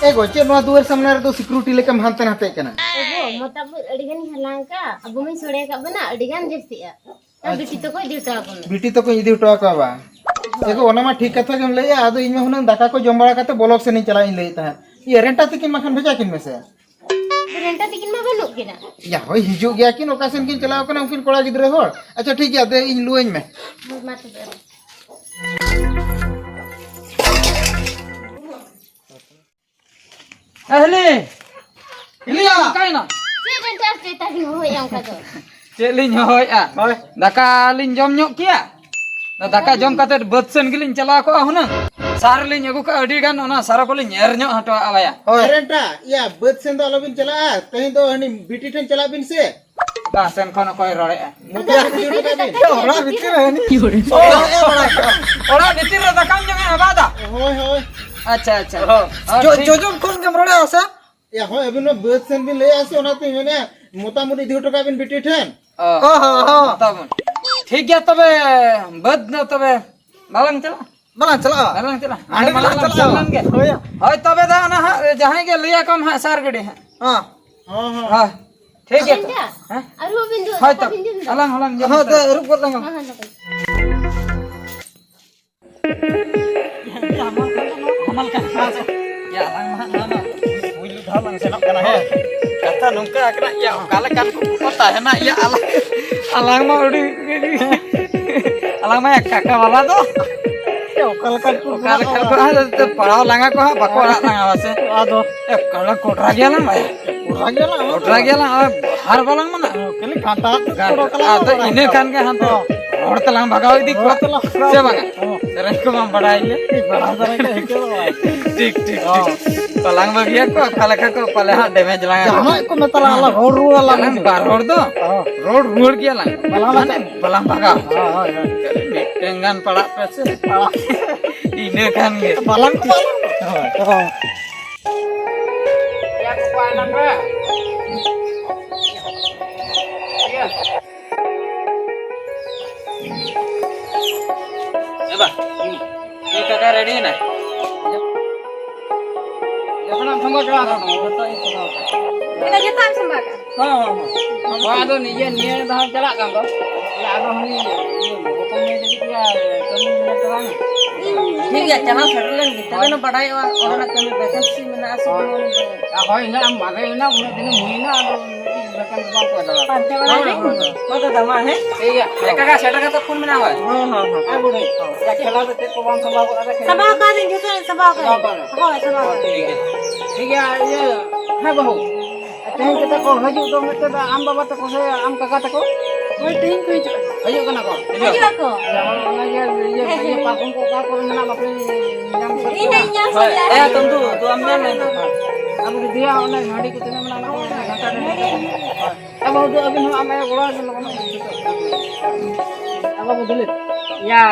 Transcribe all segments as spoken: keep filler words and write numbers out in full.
ᱮ ᱜᱚ, ᱪᱮᱫ ᱱᱚᱣᱟ ᱫᱩᱣᱟᱹᱨ ᱥᱟᱢᱱᱟ ᱨᱮᱫᱚ ᱥᱤᱠᱩᱨᱤᱴᱤ ᱞᱮᱠᱟᱢ ᱦᱟᱱᱛᱮ ᱱᱟᱛᱮᱜ ᱠᱟᱱᱟ? ᱮ ᱜᱚ, ᱢᱚᱛᱟᱢ ᱩᱫ ᱟᱹᱰᱤ ᱜᱟᱱᱤᱧ ᱦᱟᱞᱟᱝ ᱟᱠᱟᱫ, ᱟᱵᱚ ᱢᱟᱧ ᱥᱚᱲᱮ ᱟᱠᱟᱫ ᱵᱚᱱᱟ, ᱟᱹᱰᱤ ᱜᱟᱱ ᱡᱟᱹᱥᱛᱤᱜᱼᱟ᱾ ᱟᱨ ᱵᱤᱴᱤ ᱛᱟᱠᱚ ᱤᱫᱤ ᱦᱚᱴᱚ ᱟᱠᱚ ᱢᱮ᱾ ᱵᱤᱴᱤ ᱛᱟᱠᱚᱧ ᱤᱫᱤ ᱦᱚᱴᱚ ᱟᱠᱚᱣᱟ ᱵᱟ? ᱮ ᱜᱚ, ᱚᱱᱟ ᱢᱟ ᱴᱷᱤᱠ ᱠᱟᱛᱷᱟ ᱜᱮᱢ ᱞᱟᱹᱭᱮᱜᱼᱟ, ᱟᱫᱚ ᱤᱧ ᱢᱟ ᱦᱩᱱᱟᱹᱝ ᱫᱟᱠᱟ ᱠᱚ ᱡᱚᱢ ᱵᱟᱲᱟ ᱠᱟᱛᱮ ᱵᱚᱞᱚᱠ ᱥᱮᱱᱤᱧ ᱪᱟᱞᱟᱜ ᱤᱧ ᱞᱟᱹᱭᱮᱫ ᱛᱟᱦᱮᱸᱫ᱾ ᱤᱭᱟᱹ, ᱨᱮᱱᱴᱟ ᱛᱤᱠᱤᱱ ᱢᱟ ᱠᱷᱟᱱ ᱵᱷᱮᱡᱟ ᱠᱤᱱ ᱢᱮᱥᱮ᱾ ᱨᱮᱱᱴᱟ ᱛᱤᱠᱤᱱ ᱢᱟ ᱵᱟᱹᱱᱩᱜ ᱠᱤᱱᱟ᱾ ᱭᱟ ᱦᱳᱭ, ᱦᱤᱡᱩᱜ ᱜᱮᱭᱟ ᱠᱤᱱ, ᱚᱠᱟ ᱥᱮᱱ ᱠᱤᱱ ᱪᱟᱞᱟᱣ ᱠᱟᱱᱟ ᱩᱱᱠᱤᱱ ᱠᱚᱲᱟ ᱜᱤᱫᱽᱨᱟᱹ ᱦᱚᱲ᱾ ᱟᱪᱪᱷᱟ ᱴᱷᱤᱠ ᱜᱮᱭᱟ, ᱫᱮ ᱤᱧ ᱞᱩᱣᱟᱹᱧ ᱢᱮ᱾ ᱦᱳᱭ, ᱢᱟ ᱛᱚᱵᱮ᱾ ᱮ ᱦᱤᱞᱤ! ᱦᱤᱞᱤ, ᱤᱭᱟ! ᱚᱠᱟᱭᱮᱱᱟ? ᱪᱮᱫ ᱵᱮᱱ ᱪᱟᱥ ᱪᱮᱫ ᱛᱟᱵᱤᱱ ᱦᱚᱦᱚᱭᱮᱫᱼᱟ ᱚᱱᱠᱟ ᱫᱚ? ᱪᱮᱫ ᱞᱤᱧ ᱦᱚᱦᱚᱭᱮᱫᱼᱟ? ᱦᱳᱭ᱾ ᱫᱟᱠᱟ ᱞᱤᱧ ᱡᱚᱢ ᱧᱚᱜ ᱠᱮᱭᱟ᱾ ᱫᱟᱠᱟ ᱡᱚᱢ ᱠᱟᱛᱮ ᱵᱟᱹᱫᱽ ᱥᱮᱱ ᱜᱮᱞᱤᱧ ᱪᱟᱞᱟᱣ ᱠᱚᱜᱼᱟ ᱦᱩᱱᱟᱹᱝ᱾ ᱥᱟᱨ ᱞᱤᱧ ᱟᱹᱜᱩ ᱠᱟᱜᱼᱟ ᱟᱹᱰᱤ ᱜᱟᱱ, ᱚᱱᱟ ᱥᱟᱨ ᱠᱚᱞᱤᱧ ᱮᱨ ᱧᱚᱜ ᱦᱚᱴᱚᱣᱟᱜᱼᱟ ᱵᱟᱭᱟ᱾ ᱦᱳᱭ᱾ ᱨᱮᱱᱴᱟ, ᱭᱟ, ᱵᱟᱹᱫᱽ ᱥᱮᱱ ᱫᱚ ᱟᱞᱚᱵᱤᱱ ᱪᱟᱞᱟᱜᱼᱟ᱾ ᱛᱮᱦᱮᱧ ᱫᱚ ᱦᱟᱹᱱᱤ ᱵᱤᱴᱤ ᱴᱷᱮᱱ ᱪᱟᱞᱟᱜ ᱵᱤᱱ ᱥᱮ᱾ ᱚᱠᱟ ᱥᱮᱱ ᱠᱷᱚᱱ ᱚᱠᱚᱭ ᱨᱚᱲᱮᱫᱼᱟ? ᱢᱚᱛᱞᱚᱵ ᱵᱤᱴᱤ ᱴᱷᱮᱱ ᱪᱟᱞᱟᱜ ᱵᱤᱱ᱾ ᱚᱲᱟᱜ ᱵᱷᱤᱛᱤᱨ ᱨᱮ ᱦᱟᱹᱱᱤ᱾ ᱚᱲᱟᱜ, ᱚᱲᱟᱜ, ᱚᱲᱟᱜ ᱵᱷᱤᱛᱤᱨ ᱨᱮ ᱫᱟᱠᱟᱢ ᱡᱚᱢᱮᱫᱼᱟ ᱵᱟᱫᱟ? ᱦᱳᱭ, ᱦᱳᱭ᱾ ᱟᱪᱪᱷᱟ, ᱟᱪᱪᱷᱟ᱾ ᱦᱚᱸ᱾ ᱦᱚᱸ, ᱡᱚ-, ᱴᱷᱤᱠ᱾ ᱡᱚᱡᱚᱢ ᱠᱷᱚᱱ ᱜᱮᱢ ᱨᱚᱲᱮᱫᱼᱟ ᱥᱮ? ᱭᱟ, ᱦᱳᱭ, ᱟᱹᱵᱤᱱ ᱢᱟ ᱵᱟᱹᱫᱽ ᱥᱮᱱ ᱵᱤᱱ ᱞᱟᱹᱭᱮᱫᱼᱟ ᱥᱮ, ᱚᱱᱟᱛᱮᱧ ᱢᱮᱱᱮᱫᱼᱟ, ᱢᱚᱛᱟᱢ ᱩᱫ ᱤᱫᱤ ᱦᱚᱴᱚ ᱠᱟᱜ ᱵᱤᱱ ᱵᱤᱴᱤ ᱴᱷᱮᱱ᱾ ᱚ, ᱚ, ᱦᱚᱸ, ᱦᱚᱸ᱾ ᱢᱚᱛᱟᱢ ᱩᱫ᱾ ᱴᱷᱤᱠ ᱜᱮᱭᱟ ᱛᱚᱵᱮ, ᱵᱟᱹᱫᱽ ᱫᱚ ᱛᱚᱵᱮ ᱵᱟᱞᱟᱝ ᱪᱟᱞᱟᱜᱼᱟ? ᱵᱟᱞᱟᱝ ᱪᱟᱞᱟᱜᱼᱟ? ᱵᱟᱞᱟᱝ ᱪᱟᱞᱟᱜᱼᱟ? ᱦᱟᱸᱰᱮ ᱦᱟᱸᱰᱮ ᱜᱮᱞᱟᱝ ᱢᱟᱞᱟᱝ ᱪᱟᱞᱟᱜᱼᱟ᱾ ᱪᱟᱞᱟᱣ ᱞᱮᱱ ᱜᱮ᱾ ᱦᱳᱭ᱾ ᱦᱳᱭ, ᱛᱚᱵᱮ ᱫᱚ ᱚᱱᱟ ᱦᱟᱸᱜ ᱡᱟᱦᱟᱸᱭ ᱜᱮ ᱞᱟᱹᱭ ᱟᱠᱚᱢ ᱦᱟᱸᱜ ᱥᱟᱨ ᱜᱟᱹᱰᱤ ᱦᱟᱸᱜ᱾ ᱦᱚᱸ᱾ ᱦᱚᱸ, ᱦᱚᱸ᱾ ᱦᱳᱭ, ᱴᱷᱤᱠ ᱜᱮᱭᱟ ᱛᱚᱵᱮ᱾ ᱟᱹᱵᱤᱱ ᱫᱚ? ᱦᱮᱸ? ᱟᱹᱨᱩᱵ ᱵᱤᱱ ᱫᱩ, ᱦᱳᱭ ᱫᱟᱠᱟ ᱛᱚ, ᱵᱤᱱ ᱡᱚᱢ ᱫᱟ᱾ ᱟᱞᱟᱝ ᱦᱚᱸᱞᱟᱝ ᱡᱚᱢ ᱦᱚᱸ, ᱦᱟᱛᱟᱲᱟ᱾ ᱛᱚ ᱟᱹᱨᱩᱵ ᱜᱚᱫ ᱞᱟᱝ᱾ ᱦᱚᱸ, ᱦᱚᱸ, ᱫᱟᱠᱟ᱾ ᱦᱟᱢᱟᱞ ᱠᱟᱱᱟ, ᱦᱟᱢᱟᱞ ᱠᱟᱱᱟ᱾ ᱭᱟ, ᱟᱞᱟᱝ ᱢᱟ ᱦᱟᱸᱜ ᱱᱚᱣᱟ ᱢᱟ ᱯᱩᱭᱞᱩ ᱫᱷᱟᱣ ᱞᱟᱝ ᱥᱮᱱᱚᱜ ᱠᱟᱱᱟ, ᱦᱮᱸ᱾ ᱠᱟᱛᱷᱟ ᱱᱚᱝᱠᱟ ᱠᱟᱱᱟ, ᱭᱟ, ᱚᱠᱟ ᱞᱮᱠᱟᱱ ᱠᱚ ᱠᱚ ᱛᱟᱦᱮᱱᱟ, ᱭᱟ, ᱟᱞᱟᱝ, ᱟᱞᱟᱝ ᱢᱟ ᱟᱹᱰᱤ, ᱟᱞᱟᱝ ᱢᱟ ᱭᱟ ᱠᱟᱠᱟ ᱵᱟᱞᱟ ᱫᱚ᱾ ᱭᱟ, ᱚᱠᱟ ᱞᱮᱠᱟᱱ ᱠᱚ ᱚᱠᱟ ᱞᱮᱠᱟᱱ ᱠᱚ ᱦᱟᱸᱜ, ᱯᱟᱲᱦᱟᱣ ᱞᱟᱸᱜᱟ ᱠᱚ ᱦᱟᱸᱜ ᱵᱟᱠᱚ ᱟᱲᱟᱜ ᱞᱟᱝᱟ, ᱯᱟᱥᱮ᱾ ᱟᱫᱚ ᱮ, ᱠᱟᱲᱟ ᱠᱚᱰᱨᱟ ᱜᱮᱭᱟᱞᱟᱝ ᱵᱷᱟᱭ᱾ ᱠᱚᱰᱨᱟ ᱜᱮᱭᱟᱞᱟᱝ, ᱠᱚᱰᱨᱟ ᱜᱮᱭᱟᱞᱟᱝ, ᱟᱨ ᱦᱟᱨ ᱵᱟᱞᱟᱝ ᱢᱟᱱᱟ᱾ ᱠᱷᱟᱹᱞᱤ ᱜᱷᱟᱱᱴᱟ ᱦᱟᱛ ᱜᱷᱟᱱᱴᱟ᱾ ᱠᱚᱰᱨᱟ ᱜᱮᱞᱟᱝ ᱟᱫᱚ ᱵᱟᱲᱟᱭᱟ᱾ ᱤᱱᱟᱹ ᱠᱷᱟᱱ ᱜᱮ ᱦᱟᱱᱛᱮ ᱦᱚᱸ᱾ ᱦᱚᱲ ᱛᱮᱞᱟᱝ ᱵᱷᱟᱜᱟᱣ ᱤᱫᱤ ᱠᱚᱣᱟ᱾ ᱦᱚᱲ ᱛᱮᱞᱟᱝ ᱵᱷᱟᱜᱟᱣ ᱥᱮ ᱤᱫᱤ ᱵᱟᱝᱟ? ᱠᱚᱣᱟ᱾ ᱦᱚᱸ᱾ ᱥᱮᱨᱮᱧ ᱠᱚ ᱵᱟᱢ ᱵᱟᱲᱟᱭ ᱜᱮᱭᱟ᱾ ᱴᱷᱤᱠ ᱵᱟᱲᱟᱭ ᱫᱷᱟᱨᱟ ᱜᱮ ᱟᱹᱭᱠᱟᱹᱣ ᱵᱟᱲᱟᱭ᱾ ᱴᱷᱤᱠ, ᱴᱷᱤᱠ, ᱦᱚᱸ᱾ ᱴᱷᱤᱠ᱾ ᱵᱟᱞᱟᱝ ᱵᱟᱹᱜᱤᱭᱟ ᱠᱚ, ᱚᱠᱟ ᱞᱮᱠᱟ ᱠᱚ ᱯᱟᱞᱮ ᱦᱟᱸᱜ damage ᱞᱟᱝᱟ᱾ ᱡᱟᱦᱟᱸᱭ ᱠᱚ ᱢᱮᱛᱟ ᱞᱟᱝ, ᱟᱞᱟᱝ ᱨᱚᱲ ᱨᱩᱣᱟᱹᱲ ᱟᱞᱟᱝ ᱟᱞᱟᱝ ᱜᱮ᱾ ᱵᱟᱨ ᱦᱚᱲ ᱫᱚ ᱦᱚᱸ᱾ ᱨᱚᱲ ᱨᱩᱣᱟᱹᱲ ᱜᱮᱭᱟᱞᱟᱝ᱾ ᱵᱟᱞᱟᱝ ᱢᱟᱱᱮ ᱵᱟᱪᱷᱟ᱾ ᱵᱟᱞᱟᱝ ᱵᱷᱟᱜᱟᱣ᱾ ᱦᱳᱭ, ᱦᱳᱭ, ᱦᱳᱭ᱾ ᱢᱤᱫᱴᱮᱱ ᱜᱟᱱ ᱯᱟᱲᱟᱜ ᱯᱮᱥᱮ᱾ ᱯᱟᱲᱟᱜ᱾ ᱤᱱᱟᱹ ᱠᱷᱟᱱ ᱜᱮ᱾ ᱵᱟᱞᱟᱝ ᱠᱚ ᱵᱟᱞᱟᱝ᱾ ᱦᱳᱭ᱾ ᱦᱳᱭ᱾ ᱭᱟ ᱠᱚᱠᱚ ᱟᱭᱱᱟᱢ ᱨᱮ᱾ ᱤᱭᱟᱹ᱾ ᱮ ᱵᱟ, ᱦᱩᱸ᱾ ᱱᱩᱭ ᱠᱟᱠᱟ ready ᱮᱱᱟᱭ? ᱡᱚᱛᱚᱱᱟᱜ ᱥᱟᱢᱵᱟᱣ ᱪᱟᱵᱟ ᱟᱠᱟᱫ ᱛᱟᱢᱟ? ᱡᱚᱛᱚ ᱤᱧ ᱥᱟᱢᱵᱟᱣ ᱟᱠᱟᱫ᱾ ᱤᱱᱟᱹ ᱡᱚᱛᱚᱣᱟᱜ ᱮᱢ ᱥᱟᱢᱵᱟᱣ ᱟᱠᱟᱫ? ᱦᱚᱸ, ᱦᱚᱸ, ᱦᱚᱸ᱾ ᱦᱳᱭ, ᱟᱫᱚ ᱱᱤᱡᱮ ᱱᱤᱭᱟᱹ ᱫᱷᱟᱣ ᱪᱟᱞᱟᱜ ᱠᱟᱱ ᱫᱚ, ᱟᱫᱚ ᱦᱟᱹᱱᱤ ᱤᱭᱟᱹ ᱦᱚᱯᱚᱱ ᱢᱟᱹᱭ ᱛᱟᱹᱠᱤᱱ ᱜᱮ ᱠᱟᱹᱢᱤ ᱢᱮᱱᱟᱜ ᱛᱟᱞᱟᱝᱟ᱾ ᱴᱷᱤᱠ ᱜᱮᱭᱟ, ᱪᱟᱞᱟᱣ ᱥᱮᱴᱮᱨ ᱞᱮᱱ ᱜᱮ, ᱛᱚᱵᱮ ᱱᱟ ᱵᱟᱰᱟᱭᱚᱜᱼᱟ, ᱚᱸᱰᱮᱱᱟᱜ ᱠᱟᱹᱢᱤ vacancy ᱢᱮᱱᱟᱜᱼᱟ ᱥᱮ ᱦᱳᱭ᱾ ᱵᱟᱹᱱᱩᱜᱼᱟ᱾ ᱟᱨ ᱦᱳᱭ, ᱤᱱᱟᱹᱜ ᱟᱢ ᱢᱟᱨᱮ ᱮᱱᱟ, ᱩᱱᱟᱹᱜ ᱫᱤᱱᱮᱢ ᱦᱩᱭᱱᱟ, ᱟᱫᱚ ᱩᱱᱟᱹᱜ ᱫᱤᱱ vacancy ᱵᱟᱝ ᱠᱚ ᱮᱢ ᱫᱟᱲᱮᱭᱟᱜᱼᱟ᱾ ᱯᱟᱱᱛᱮ ᱵᱟᱲᱟ ᱦᱳᱭ, ᱞᱮᱱ ᱦᱳᱭ, ᱜᱮ᱾ ᱦᱳᱭ᱾ ᱦᱳᱭ ᱫᱟᱫᱟ, ᱢᱟ, ᱦᱮᱸ? ᱴᱷᱤᱠ ᱜᱮᱭᱟ᱾ ᱮ, ᱠᱟᱠᱟ, ᱥᱮᱴᱮᱨ ᱠᱟᱛᱮ ᱯᱷᱳᱱ ᱢᱮ ᱱᱟ, ᱦᱳᱭ᱾ ᱦᱳᱭ, ᱦᱳᱭ, ᱦᱳᱭ᱾ ᱟᱨ ᱵᱩᱰᱷᱤ, ᱦᱳᱭ᱾ ᱪᱟᱞᱟᱣ ᱠᱟᱛᱮ ᱠᱚ ᱵᱟᱝ ᱥᱟᱢᱵᱟᱣ ᱜᱚᱫ ᱟᱠᱟᱫᱟ, ᱠᱷᱮᱞᱟ᱾ ᱦᱳᱭ, ᱦᱳᱭ᱾ ᱦᱳᱭ, ᱥᱟᱢᱵᱟᱣ ᱠᱟᱜ ᱟᱹᱧ᱾ ᱴᱷᱤᱠ ᱜᱮᱭᱟ᱾ ᱴᱷᱤᱠ ᱜᱮᱭᱟ, ᱤᱭᱟᱹ, ᱦᱮᱸ ᱵᱟᱹᱦᱩ᱾ ᱛᱮᱦᱮᱧ ᱪᱮᱫ ᱠᱚ ᱦᱤᱡᱩᱜ ᱫᱚ ᱢᱤᱫᱴᱮᱱ ᱟᱢ ᱵᱟᱵᱟ ᱛᱟᱠᱚ ᱥᱮ ᱟᱢ ᱠᱟᱠᱟ ᱛᱟᱠᱚ? ᱦᱳᱭ, ᱛᱮᱦᱮᱧ ᱠᱚ ᱦᱤᱡᱩᱜᱼᱟ᱾ ᱦᱤᱡᱩᱜ ᱠᱟᱱᱟ ᱠᱚ? ᱦᱤᱡᱩᱜ ᱟᱠᱚ᱾ ᱚᱱᱟ ᱜᱮ ᱤᱭᱟᱹ, ᱦᱮᱸ, ᱤᱭᱟᱹ, ᱦᱮᱸ᱾ ᱯᱟᱨᱠᱚᱢ ᱠᱚ ᱚᱠᱟ ᱠᱚᱨᱮ ᱢᱮᱱᱟᱜ ᱵᱟᱯᱮ ᱧᱟᱢ ᱥᱟᱹᱛ ᱤᱧ ᱠᱟᱫᱟ? ᱦᱮᱡ ᱧᱟᱢ ᱦᱳᱭ, ᱥᱟᱹᱛ ᱮ, ᱛᱚᱱᱫᱩ, ᱫᱩ ᱟᱢ ᱧᱟᱢ ᱢᱮ᱾ ᱟᱵᱚ ᱫᱤᱫᱤᱭᱟᱜ ᱚᱱᱟ ᱦᱟᱺᱰᱤ ᱠᱚ ᱛᱤᱱᱟᱹᱜ ᱢᱮᱱᱟᱜᱼᱟ, ᱚᱱᱟ ᱠᱚ ᱜᱷᱟᱱᱴᱟ ᱨᱮ ᱢᱮᱱᱟᱜᱼᱟ᱾ ᱦᱳᱭ᱾ ᱮ ᱵᱟᱹᱵᱩ, ᱫᱩ ᱟᱹᱵᱤᱱ ᱦᱚᱸ ᱟᱢ ᱟᱭᱳ ᱜᱚᱲᱚ ᱟᱹᱵᱤᱱ ᱞᱚᱜᱚᱱ᱾ ᱮ ᱵᱟᱹᱵᱩ, ᱫᱩᱞᱤ᱾ ᱭᱟ,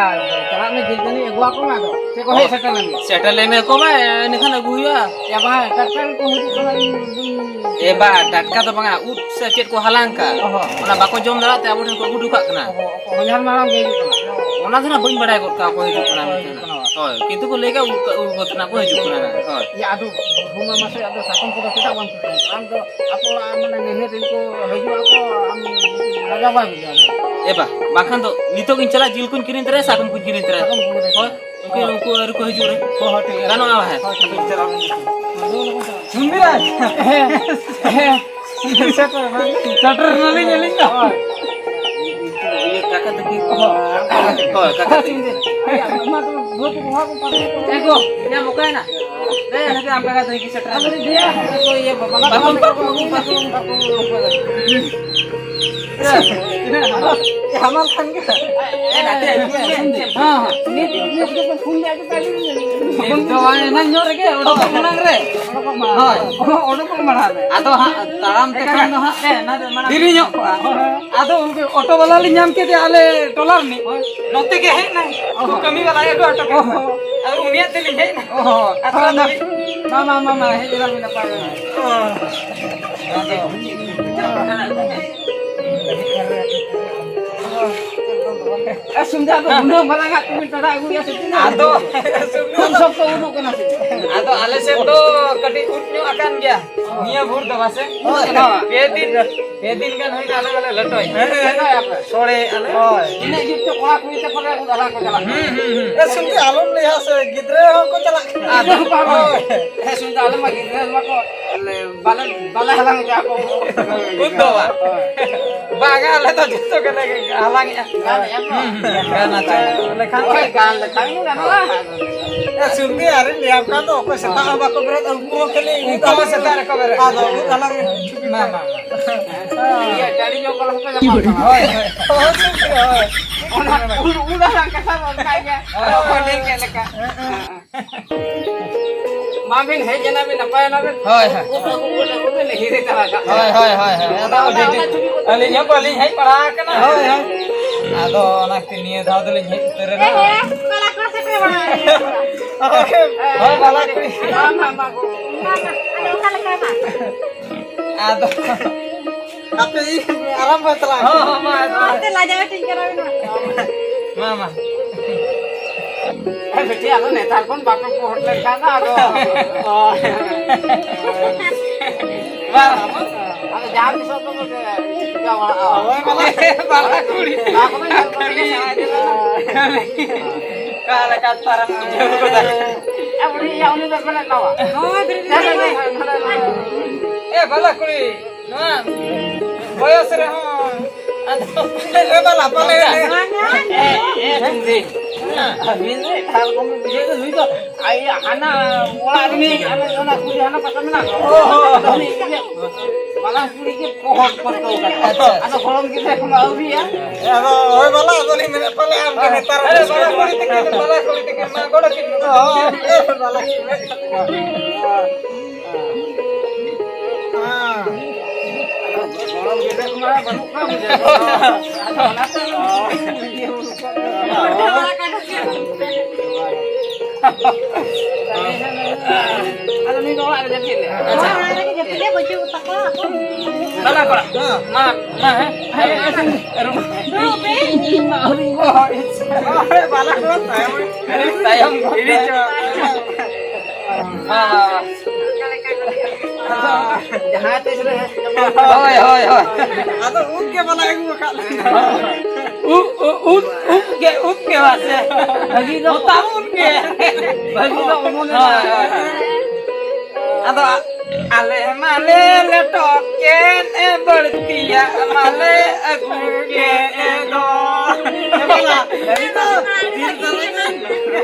ᱪᱟᱞᱟᱜ ᱢᱮ, ᱡᱤᱞ ᱛᱟᱹᱱᱤᱡ ᱟᱹᱜᱩᱣᱟᱠᱚ ᱢᱮ ᱟᱫᱚ᱾ ᱪᱮᱫ ᱠᱚ ᱦᱮᱡ ᱥᱮᱴᱮᱨ ᱞᱮᱱ ᱜᱮ? ᱥᱮᱴᱮᱨ ᱞᱮᱱ ᱜᱮᱠᱚ ᱢᱟ, ᱮᱱᱠᱷᱟᱱ ᱟᱹᱜᱩ ᱦᱩᱭᱩᱜᱼᱟ᱾ ᱭᱟ ᱵᱟᱝ, ᱴᱟᱴᱠᱟ ᱜᱮᱠᱚ ᱦᱤᱡᱩᱜ ᱠᱟᱱᱟ, ᱤᱧ ᱵᱟᱹᱧ ᱮ ᱵᱟ, ᱴᱟᱴᱠᱟ ᱫᱚ ᱵᱟᱝᱟ, ᱩᱫ ᱥᱮ ᱪᱮᱫ ᱠᱚ ᱦᱟᱞᱟᱝ ᱠᱟᱜ᱾ ᱚ ᱦᱚᱸ᱾ ᱚᱱᱟ ᱵᱟᱠᱚ ᱡᱚᱢ ᱫᱟᱲᱮᱭᱟᱜ ᱛᱮ ᱟᱵᱚ ᱴᱷᱮᱱ ᱠᱚ ᱟᱹᱜᱩ ᱦᱚᱴᱚ ᱠᱟᱜ ᱠᱟᱱᱟ᱾ ᱚ ᱦᱚᱸ, ᱚ, ᱦᱚᱧᱦᱟᱨ ᱢᱟᱨᱟᱝ ᱜᱮ ᱦᱤᱡᱩᱜ ᱠᱟᱱᱟ᱾ ᱚᱱᱟ ᱫᱚ ᱱᱟᱜ ᱵᱟᱹᱧ ᱵᱟᱲᱟᱭ ᱜᱚᱫ ᱠᱟᱜ ᱚᱠᱚᱭ ᱦᱤᱡᱩᱜ ᱠᱟᱱᱟ ᱢᱮᱱᱛᱮ᱾ ᱦᱳᱭ᱾ ᱦᱳᱭ, ᱠᱤᱱᱛᱩ ᱠᱚ ᱞᱟᱹᱭ ᱠᱟᱜ ᱩᱫ, ᱩᱫ ᱜᱚᱛᱱᱟ ᱠᱚ ᱦᱤᱡᱩᱜ ᱠᱟᱱᱟ ᱱᱟᱜ᱾ ᱦᱳᱭ᱾ ᱭᱟ, ᱟᱫᱚ ᱵᱟᱹᱵᱩ ᱢᱟ ᱢᱟᱥᱮ, ᱟᱫᱚ ᱥᱟᱠᱚᱢ ᱠᱚᱫᱚ ᱪᱮᱫᱟᱜ ᱵᱟᱢ ᱥᱮᱴᱮᱨ ᱠᱟᱜᱼᱟ? ᱟᱢ ᱫᱚ ᱟᱠᱚ ᱚᱲᱟᱜ ᱢᱟᱱᱮ ᱱᱟᱹᱱᱦᱟᱹ ᱫᱤᱱ ᱠᱚ ᱦᱤᱡᱩᱜ ᱟᱠᱚ, ᱟᱢ ᱞᱟᱡᱟᱣ ᱵᱟᱭ ᱵᱩᱡᱷᱟᱹᱣᱟ? ᱮ ᱵᱟ, ᱵᱟᱝᱠᱷᱟᱱ ᱫᱚ ᱱᱤᱛᱚᱜ ᱜᱤᱧ ᱪᱟᱞᱟᱜᱼᱟ, ᱡᱤᱞ ᱠᱚᱧ ᱠᱤᱨᱤᱧ ᱛᱚᱨᱟᱭᱟ, ᱥᱟᱠᱚᱢ ᱠᱚᱧ ᱠᱤᱨᱤᱧ ᱛᱚᱨᱟᱭᱟ᱾ ᱥᱟᱠᱚᱢ ᱠᱚ ᱠᱤᱨᱤᱧ ᱦᱳᱭ, ᱛᱚᱨᱟᱭᱟ᱾ ᱩᱱᱠᱩ, ᱩᱱᱠᱩ ᱟᱹᱣᱨᱤ ᱠᱚ ᱦᱤᱡᱩᱜ ᱨᱮ᱾ ᱦᱳᱭ, ᱦᱳᱭ, ᱴᱷᱤᱠ ᱜᱮᱭᱟ᱾ ᱜᱟᱱᱚᱜᱼᱟ, ᱦᱮᱸ᱾ ᱦᱳᱭ, ᱴᱷᱤᱠ ᱜᱮᱭᱟ, ᱪᱟᱞᱟᱜ ᱢᱮ᱾ ᱥᱩᱱᱫᱤᱨᱟᱡᱽ᱾ ᱦᱮᱸ, ᱦᱮᱸ᱾ ᱥᱮᱴᱮᱨ ᱮᱱᱟᱞᱤᱧ ᱟᱹᱞᱤᱧ ᱫᱚ᱾ ᱦᱳᱭ᱾ ᱤᱭᱟᱹ, ᱠᱟᱠᱟ ᱛᱟᱹᱠᱤᱱ᱾ ᱦᱳᱭ, ᱠᱟᱠᱟ ᱛᱟᱹᱠᱤᱱ᱾ ᱮ ᱜᱳ, ᱭᱟ ᱢᱚᱠᱟᱭᱱᱟ? ᱮ, ᱱᱟᱠᱮ ᱟᱢ ᱠᱟᱠᱟ ᱛᱟᱹᱠᱤᱱ ᱥᱮᱴᱮᱨ ᱮᱱᱟ᱾ ᱟᱫᱚ ᱞᱟᱹᱭᱟ, ᱟᱫᱚ ᱤᱭᱟᱹ, ᱵᱟᱵᱟ ᱯᱟᱨᱠᱚᱢ, ᱯᱟᱨᱠᱚᱢ, ᱯᱟᱨᱠᱚᱢ, ᱯᱟᱨᱠᱚᱢ, ᱯᱟᱨᱠᱚᱢ᱾ ᱦᱟᱢᱟᱞ ᱠᱷᱟᱱ ᱜᱮ᱾ ᱮ, ᱱᱟᱛᱮ ᱟᱹᱜᱩ ᱢᱮ᱾ ᱦᱮᱸ, ᱦᱮᱸ᱾ ᱱᱤᱛ, ᱱᱤᱛ ᱫᱚ ᱯᱷᱳᱱ ᱞᱮ ᱟᱹᱜᱩ ᱠᱟᱜ ᱞᱤᱧ᱾ ᱱᱤᱛ ᱫᱚ ᱮᱱᱟᱝ ᱧᱚᱜ ᱨᱮᱜᱮ ᱚᱰᱚᱠ ᱢᱟᱲᱟᱝ ᱨᱮ᱾ ᱚᱰᱚᱠᱚᱜ ᱢᱟᱲᱟᱝ ᱨᱮ᱾ ᱦᱳᱭ᱾ ᱚᱰᱚᱠᱚᱜ ᱢᱟᱲᱟᱝ ᱨᱮ᱾ ᱟᱫᱚ ᱦᱟᱸᱜ ᱛᱟᱲᱟᱢ ᱛᱮᱠᱷᱟᱱ ᱫᱚ ᱦᱟᱸᱜ ᱮ, ᱱᱟ ᱫᱚ ᱢᱟᱲᱟᱝ ᱫᱮᱨᱤ ᱧᱚᱜ ᱠᱚᱜᱼᱟ᱾ ᱦᱳᱭ, ᱦᱳᱭ᱾ ᱟᱫᱚ ᱩᱱᱠᱩ ᱚᱴᱳ ᱵᱟᱞᱟ ᱞᱤᱧ ᱧᱟᱢ ᱠᱮᱫᱮᱭᱟ ᱟᱞᱮ ᱴᱚᱞᱟ ᱨᱤᱱᱤᱡ᱾ ᱦᱳᱭ᱾ ᱱᱚᱛᱮ ᱜᱮ ᱦᱮᱡ ᱮᱱᱟᱭ᱾ ᱚ᱾ ᱠᱟᱹᱢᱤ ᱵᱟᱞᱟ ᱜᱮ ᱚᱴᱳ ᱠᱚ᱾ ᱚ᱾ ᱟᱫᱚ ᱩᱱᱤᱭᱟᱜ ᱛᱮᱞᱤᱧ ᱦᱮᱡ ᱮᱱᱟ᱾ ᱚ᱾ ᱟᱫᱚ ᱦᱳᱭ, ᱟᱫᱚ ᱢᱟ, ᱢᱟ, ᱢᱟ, ᱢᱟ, ᱦᱮᱡ ᱮᱱᱟ ᱵᱤᱱ ᱱᱟᱯᱟᱭ ᱜᱮ᱾ ᱚ᱾ ᱟᱫᱚ ᱮ, ᱥᱩᱱᱫᱟ ᱫᱚ ᱩᱱᱟᱹᱜ ᱢᱟᱨᱟᱝ ᱟᱜ ᱛᱮᱵᱤᱱ ᱴᱟᱰᱟ ᱟᱹᱜᱩᱭᱟ ᱥᱮ ᱪᱮᱫ? ᱟᱫᱚ, ᱠᱷᱩᱵ ᱥᱚᱠᱛᱚ ᱩᱰᱩᱠ ᱠᱟᱱᱟ ᱥᱮ ᱪᱮᱫ? ᱟᱫᱚ ᱟᱞᱮ ᱥᱮᱫ ᱫᱚ ᱠᱟᱹᱴᱤᱡ ᱩᱫ ᱧᱚᱜ ᱟᱠᱟᱱ ᱜᱮᱭᱟ ᱱᱤᱭᱟᱹ ᱵᱷᱳᱨ ᱫᱚ, ᱵᱟᱥᱮ? ᱦᱳᱭ᱾ ᱯᱮ ᱫᱤᱱ, ᱯᱮ ᱫᱤᱱ ᱜᱟᱱ ᱦᱩᱭᱱᱟ ᱟᱞᱮ ᱫᱚᱞᱮ ᱞᱮᱴᱚᱭ᱾ ᱦᱮᱸ, ᱦᱮᱸ, ᱦᱮᱸ᱾ ᱥᱚᱲᱮ ᱟᱞᱮ᱾ ᱦᱳᱭ᱾ ᱤᱱᱟᱹᱜ ᱡᱩᱛ ᱛᱮ ᱠᱚᱲᱟ ᱠᱩᱲᱤ ᱛᱟᱠᱚ ᱞᱮ ᱩᱫ ᱦᱟᱞᱟᱝ ᱠᱚ ᱪᱟᱞᱟᱜ ᱠᱟᱱᱟ᱾ ᱦᱩᱸ, ᱦᱩᱸ, ᱦᱩᱸ᱾ ᱮ, ᱥᱩᱱᱫᱟ ᱟᱞᱚᱢ ᱞᱟᱹᱭᱟ ᱥᱮ, ᱜᱤᱫᱽᱨᱟᱹ ᱦᱚᱸᱠᱚ ᱪᱟᱞᱟᱜ ᱠᱟᱱᱟ᱾ ᱟᱫᱚ ᱵᱟᱝ᱾ ᱦᱳᱭ᱾ ᱦᱮᱸ, ᱥᱩᱱᱫᱟ ᱟᱞᱮ ᱢᱟ ᱜᱤᱫᱽᱨᱟᱹ ᱢᱟ ᱠᱚ ᱵᱟᱞᱮ, ᱵᱟᱞᱮ ᱦᱟᱞᱟᱝ ᱮᱫᱟ ᱟᱠᱚ᱾ ᱩᱫ ᱫᱚ ᱵᱟᱝ᱾ ᱦᱳᱭ᱾ ᱵᱟᱝᱟ, ᱟᱞᱮ ᱫᱚ ᱡᱚᱛᱚ ᱜᱮᱞᱮ ᱦᱟᱞᱟᱝ ᱮᱫᱟ᱾ ᱜᱟᱱ ᱮᱫᱟ ᱯᱮ? ᱦᱩᱸ, ᱦᱩᱸ, ᱜᱟᱱ ᱦᱚᱪᱚ ᱞᱮᱠᱷᱟᱱ᱾ ᱦᱳᱭ, ᱜᱟᱱ ᱞᱮᱠᱷᱟᱱ ᱜᱮ ᱜᱟᱱᱚᱜᱼᱟ᱾ ᱮ, ᱥᱩᱨ ᱜᱮ ᱟᱨᱮᱧ ᱞᱟᱹᱭᱟᱢ ᱠᱟᱱ ᱫᱚ, ᱚᱠᱚᱭ ᱥᱮᱛᱟᱜ ᱦᱚᱸ ᱵᱟᱠᱚ ᱵᱮᱨᱮᱫ, ᱩᱱᱠᱩ ᱦᱚᱸ ᱠᱷᱟᱹᱞᱤ ᱩᱱᱠᱩ ᱦᱚᱸ ᱥᱮᱛᱟᱜ ᱨᱮᱠᱚ ᱵᱮᱨᱮᱫ᱾ ᱟᱫᱚ ᱩᱫ ᱦᱟᱞᱟᱝ ᱢᱟ, ᱢᱟ, ᱢᱟ᱾ ᱤᱭᱟᱹ, ᱰᱟᱹᱰᱤ ᱡᱚᱝ ᱠᱚ ᱞᱮᱠᱟ ᱠᱚ ᱧᱟᱢᱚᱜ ᱠᱟᱱᱟ᱾ ᱦᱳᱭ, ᱦᱳᱭ᱾ ᱦᱳᱭ, ᱦᱳᱭ᱾ ᱚᱱᱟ ᱩᱫ, ᱩᱫ ᱦᱟᱞᱟᱝ ᱠᱟᱛᱷᱟ ᱫᱚ ᱚᱱᱠᱟ ᱜᱮ᱾ ᱦᱳᱭ᱾ ᱚᱠᱚᱭ ᱞᱟᱹᱭ ᱠᱮᱫ ᱞᱮᱠᱟ᱾ ᱦᱮᱸ, ᱦᱮᱸ᱾ ᱢᱟ ᱵᱤᱱ ᱦᱮᱡ ᱮᱱᱟ ᱵᱤᱱ, ᱱᱟᱯᱟᱭ ᱮᱱᱟ ᱵᱤᱱ᱾ ᱦᱳᱭ, ᱦᱳᱭ᱾ ᱩᱫ ᱟᱹᱜᱩ, ᱩᱫ ᱟᱹᱜᱩ ᱵᱤᱱ ᱦᱤᱨᱤ ᱪᱟᱞᱟᱜ ᱠᱟᱱᱟ᱾ ᱦᱳᱭ, ᱦᱳᱭ, ᱦᱳᱭ, ᱦᱳᱭ᱾ ᱟᱫᱚ ᱚᱱᱟ, ᱟᱹᱞᱤᱧ, ᱚᱱᱟ ᱪᱷᱩᱵᱤ ᱠᱚ ᱟᱹᱞᱤᱧ ᱦᱚᱸ ᱵᱟᱹᱞᱤᱧ ᱦᱮᱡ ᱵᱟᱲᱟ ᱟᱠᱟᱱᱟ᱾ ᱦᱳᱭ, ᱦᱳᱭ᱾ ᱟᱫᱚ ᱚᱱᱟ ᱠᱷᱟᱹᱛᱤᱨ ᱱᱤᱭᱟᱹ ᱫᱷᱟᱣ ᱫᱚᱞᱤᱧ ᱦᱮᱡ ᱩᱛᱟᱹᱨ ᱮᱱᱟ᱾ ᱦᱮᱸ, ᱦᱮᱸ, ᱵᱟᱞᱟ ᱠᱚ ᱥᱮᱴᱮᱨ ᱵᱟᱲᱟ ᱟᱠᱟᱱᱟ᱾ ᱦᱳᱭ, ᱵᱟᱞᱟ ᱠᱩᱲᱤ᱾ ᱢᱟ, ᱢᱟ, ᱢᱟ, ᱜᱚ᱾ ᱢᱟ, ᱢᱟ, ᱟᱫᱚ ᱚᱠᱟ ᱞᱮᱠᱟ ᱢᱟ? ᱟᱫᱚ ᱟᱯᱮ ᱤᱧ ᱟᱨᱟᱢᱵᱚᱭ ᱛᱟᱞᱟᱝ᱾ ᱦᱚᱸ, ᱦᱚᱸ, ᱢᱟ, ᱢᱟ᱾ ᱚᱱᱟᱛᱮ ᱞᱟᱡᱟᱣ ᱴᱷᱤᱠ ᱠᱟᱱᱟ ᱵᱤᱱ ᱢᱟ᱾ ᱢᱟ, ᱢᱟ᱾ ᱮ ᱵᱤᱴᱤ, ᱟᱫᱚ ᱱᱮᱛᱟᱨ ᱠᱷᱚᱱ ᱵᱟᱯᱮ ᱯᱚᱦᱚᱴ ᱞᱮᱱᱠᱷᱟᱱ ᱫᱚ ᱟᱫᱚ᱾ ᱵᱟᱝ᱾ ᱟᱫᱚ ᱡᱟᱦᱟᱸ ᱛᱤᱥᱚᱜ ᱫᱚ ᱵᱚᱞᱮ ᱪᱤᱠᱟ ᱵᱟᱲᱟᱜᱼᱟ᱾ ᱦᱳᱭ, ᱵᱟᱞᱟ᱾ ᱵᱟᱞᱟ ᱠᱩᱲᱤ᱾ ᱱᱚᱣᱟ ᱠᱚᱫᱚ ᱧᱮᱞ ᱠᱟᱛᱮ ᱜᱮ ᱥᱮᱬᱟᱭ ᱫᱟᱲᱮᱭᱟᱜᱼᱟ᱾ ᱚᱠᱟ ᱞᱮᱠᱟ ᱛᱟᱨᱟᱢ ᱵᱩᱡᱷᱟᱹᱣ ᱠᱟᱫᱟ? ᱮ, ᱩᱱᱤ, ᱩᱱᱤ ᱫᱚ ᱵᱮᱨᱮᱫ ᱱᱟᱣᱟ᱾ ᱦᱳᱭ, ᱵᱮᱨᱮᱫ ᱱᱟᱣᱟ᱾ ᱮ, ᱵᱟᱞᱟ ᱠᱩᱲᱤ᱾ ᱱᱚᱣᱟ ᱵᱚᱭᱚᱥ ᱨᱮᱦᱚᱸ ᱟᱫᱚ ᱮ ᱵᱟᱞᱟ, ᱯᱟᱞᱮ ᱮ, ᱮ, ᱪᱩᱝᱜᱤ᱾ ᱟᱹᱵᱤᱱ ᱫᱚ ᱮᱴᱟᱜ ᱨᱚᱠᱚᱢ ᱵᱤᱱ ᱵᱩᱡᱷᱟᱹᱣ ᱫᱟ, ᱱᱩᱭ ᱫᱚ ᱟᱭ ᱦᱟᱱᱟ ᱚᱲᱟᱜ ᱨᱤᱱᱤᱡ, ᱦᱟᱱᱟ, ᱚᱱᱟ ᱠᱩᱲᱤ ᱦᱟᱱᱟ ᱯᱟᱛᱟ ᱢᱮᱱᱟᱜ ᱫᱚ᱾ ᱚ, ᱦᱚ, ᱦᱚ᱾ ᱩᱱᱤ ᱤᱭᱟᱹ, ᱵᱟᱞᱟ ᱠᱩᱲᱤ ᱜᱮ ᱯᱚᱦᱚᱴ ᱯᱟᱹᱨᱠᱟᱹᱣ ᱠᱟᱱᱟ᱾ ᱟᱪᱪᱷᱟ, ᱟᱪᱪᱷᱟ᱾ ᱟᱫᱚ ᱜᱚᱲᱚᱢ ᱜᱤᱫᱽᱨᱟᱹ ᱮᱠᱷᱚᱱ ᱟᱹᱣᱨᱤᱭᱟ᱾ ᱟᱫᱚ ᱦᱳᱭ ᱵᱟᱞᱟ, ᱟᱫᱚ ᱞᱤᱧ ᱢᱮᱱᱮᱫ ᱯᱟᱞᱮ ᱟᱢ ᱜᱮ ᱱᱮᱛᱟᱨ ᱮ, ᱵᱟᱞᱟ ᱠᱩᱲᱤ ᱛᱤᱠᱤᱱ, ᱵᱟᱞᱟ ᱠᱩᱲᱤ ᱛᱤᱠᱤᱱ, ᱢᱟ ᱜᱚᱰᱚ ᱠᱤᱱ ᱢᱮ᱾ ᱚ, ᱮ, ᱵᱟᱞᱟ ᱠᱩᱲᱤ᱾ ᱦᱮᱸ᱾ ᱜᱚᱲᱚᱢ ᱜᱤᱫᱽᱨᱟᱹ ᱠᱚᱢᱟ ᱵᱟᱹᱱᱩᱜ ᱠᱚᱣᱟ, ᱵᱩᱡᱷᱟᱹᱣ᱾ ᱟᱫᱚ ᱚᱱᱟᱛᱮ ᱤᱭᱟᱹ ᱦᱩᱭᱩᱜ ᱠᱟᱱᱟ᱾ ᱟᱫᱚ ᱱᱩᱭ ᱫᱚ ᱚᱲᱟᱜ ᱨᱮ ᱡᱟᱹᱯᱤᱫ ᱞᱮᱫ᱾ ᱟᱪᱪᱷᱟ᱾ ᱚᱲᱟᱜ ᱨᱮᱜᱮ ᱡᱟᱹᱯᱤᱫ ᱞᱮᱫ, ᱵᱟᱹᱪᱩᱜ ᱛᱟᱠᱚᱣᱟ ᱟᱠᱚ᱾ ᱵᱟᱞᱟ ᱠᱚᱲᱟ᱾ ᱢᱟ, ᱢᱟ, ᱦᱮᱸ, ᱦᱮᱸ, ᱦᱮᱸ, ᱦᱮᱸ᱾ ᱫᱩᱲᱩᱵ ᱯᱮ᱾ ᱦᱳᱭ, ᱵᱟᱞᱟ ᱠᱚᱲᱟ ᱛᱟᱭᱚᱢ᱾ ᱛᱟᱭᱚᱢ᱾ ᱤᱫᱤ ᱪᱚ᱾ ᱢᱟ, ᱢᱟ, ᱢᱟ᱾ ᱡᱟᱦᱟᱸ ᱛᱤᱥ ᱨᱮ ᱦᱳᱭ, ᱦᱳᱭ, ᱦᱳᱭ᱾ ᱟᱫᱚ ᱩᱵ ᱜᱮ ᱵᱟᱞᱟ ᱟᱹᱜᱩ ᱟᱠᱟᱫ ᱞᱮ᱾ ᱩᱵ, ᱩᱵ, ᱩᱵ, ᱩᱵ ᱜᱮ, ᱩᱵ ᱜᱮ ᱢᱟᱥᱮ᱾ ᱵᱷᱟᱹᱜᱤ ᱫᱚ ᱢᱚᱛᱟ ᱩᱵ ᱜᱮ᱾ ᱵᱷᱟᱹᱜᱤ ᱫᱚ ᱚᱢᱚᱱ ᱮᱱᱟ᱾ ᱦᱳᱭ, ᱦᱳᱭ, ᱦᱳᱭ᱾ ᱟᱫᱚ ᱟ-, ᱟᱞᱮ ᱢᱟᱞᱮ ᱞᱮᱴᱚ ᱠᱮᱫ ᱮ ᱵᱟᱹᱲᱛᱤᱭᱟᱜ ᱢᱟᱞᱮ ᱟᱹᱜᱩ ᱠᱮᱫ ᱮ ᱫᱚ᱾ ᱦᱮᱸ, ᱵᱟᱞᱟ᱾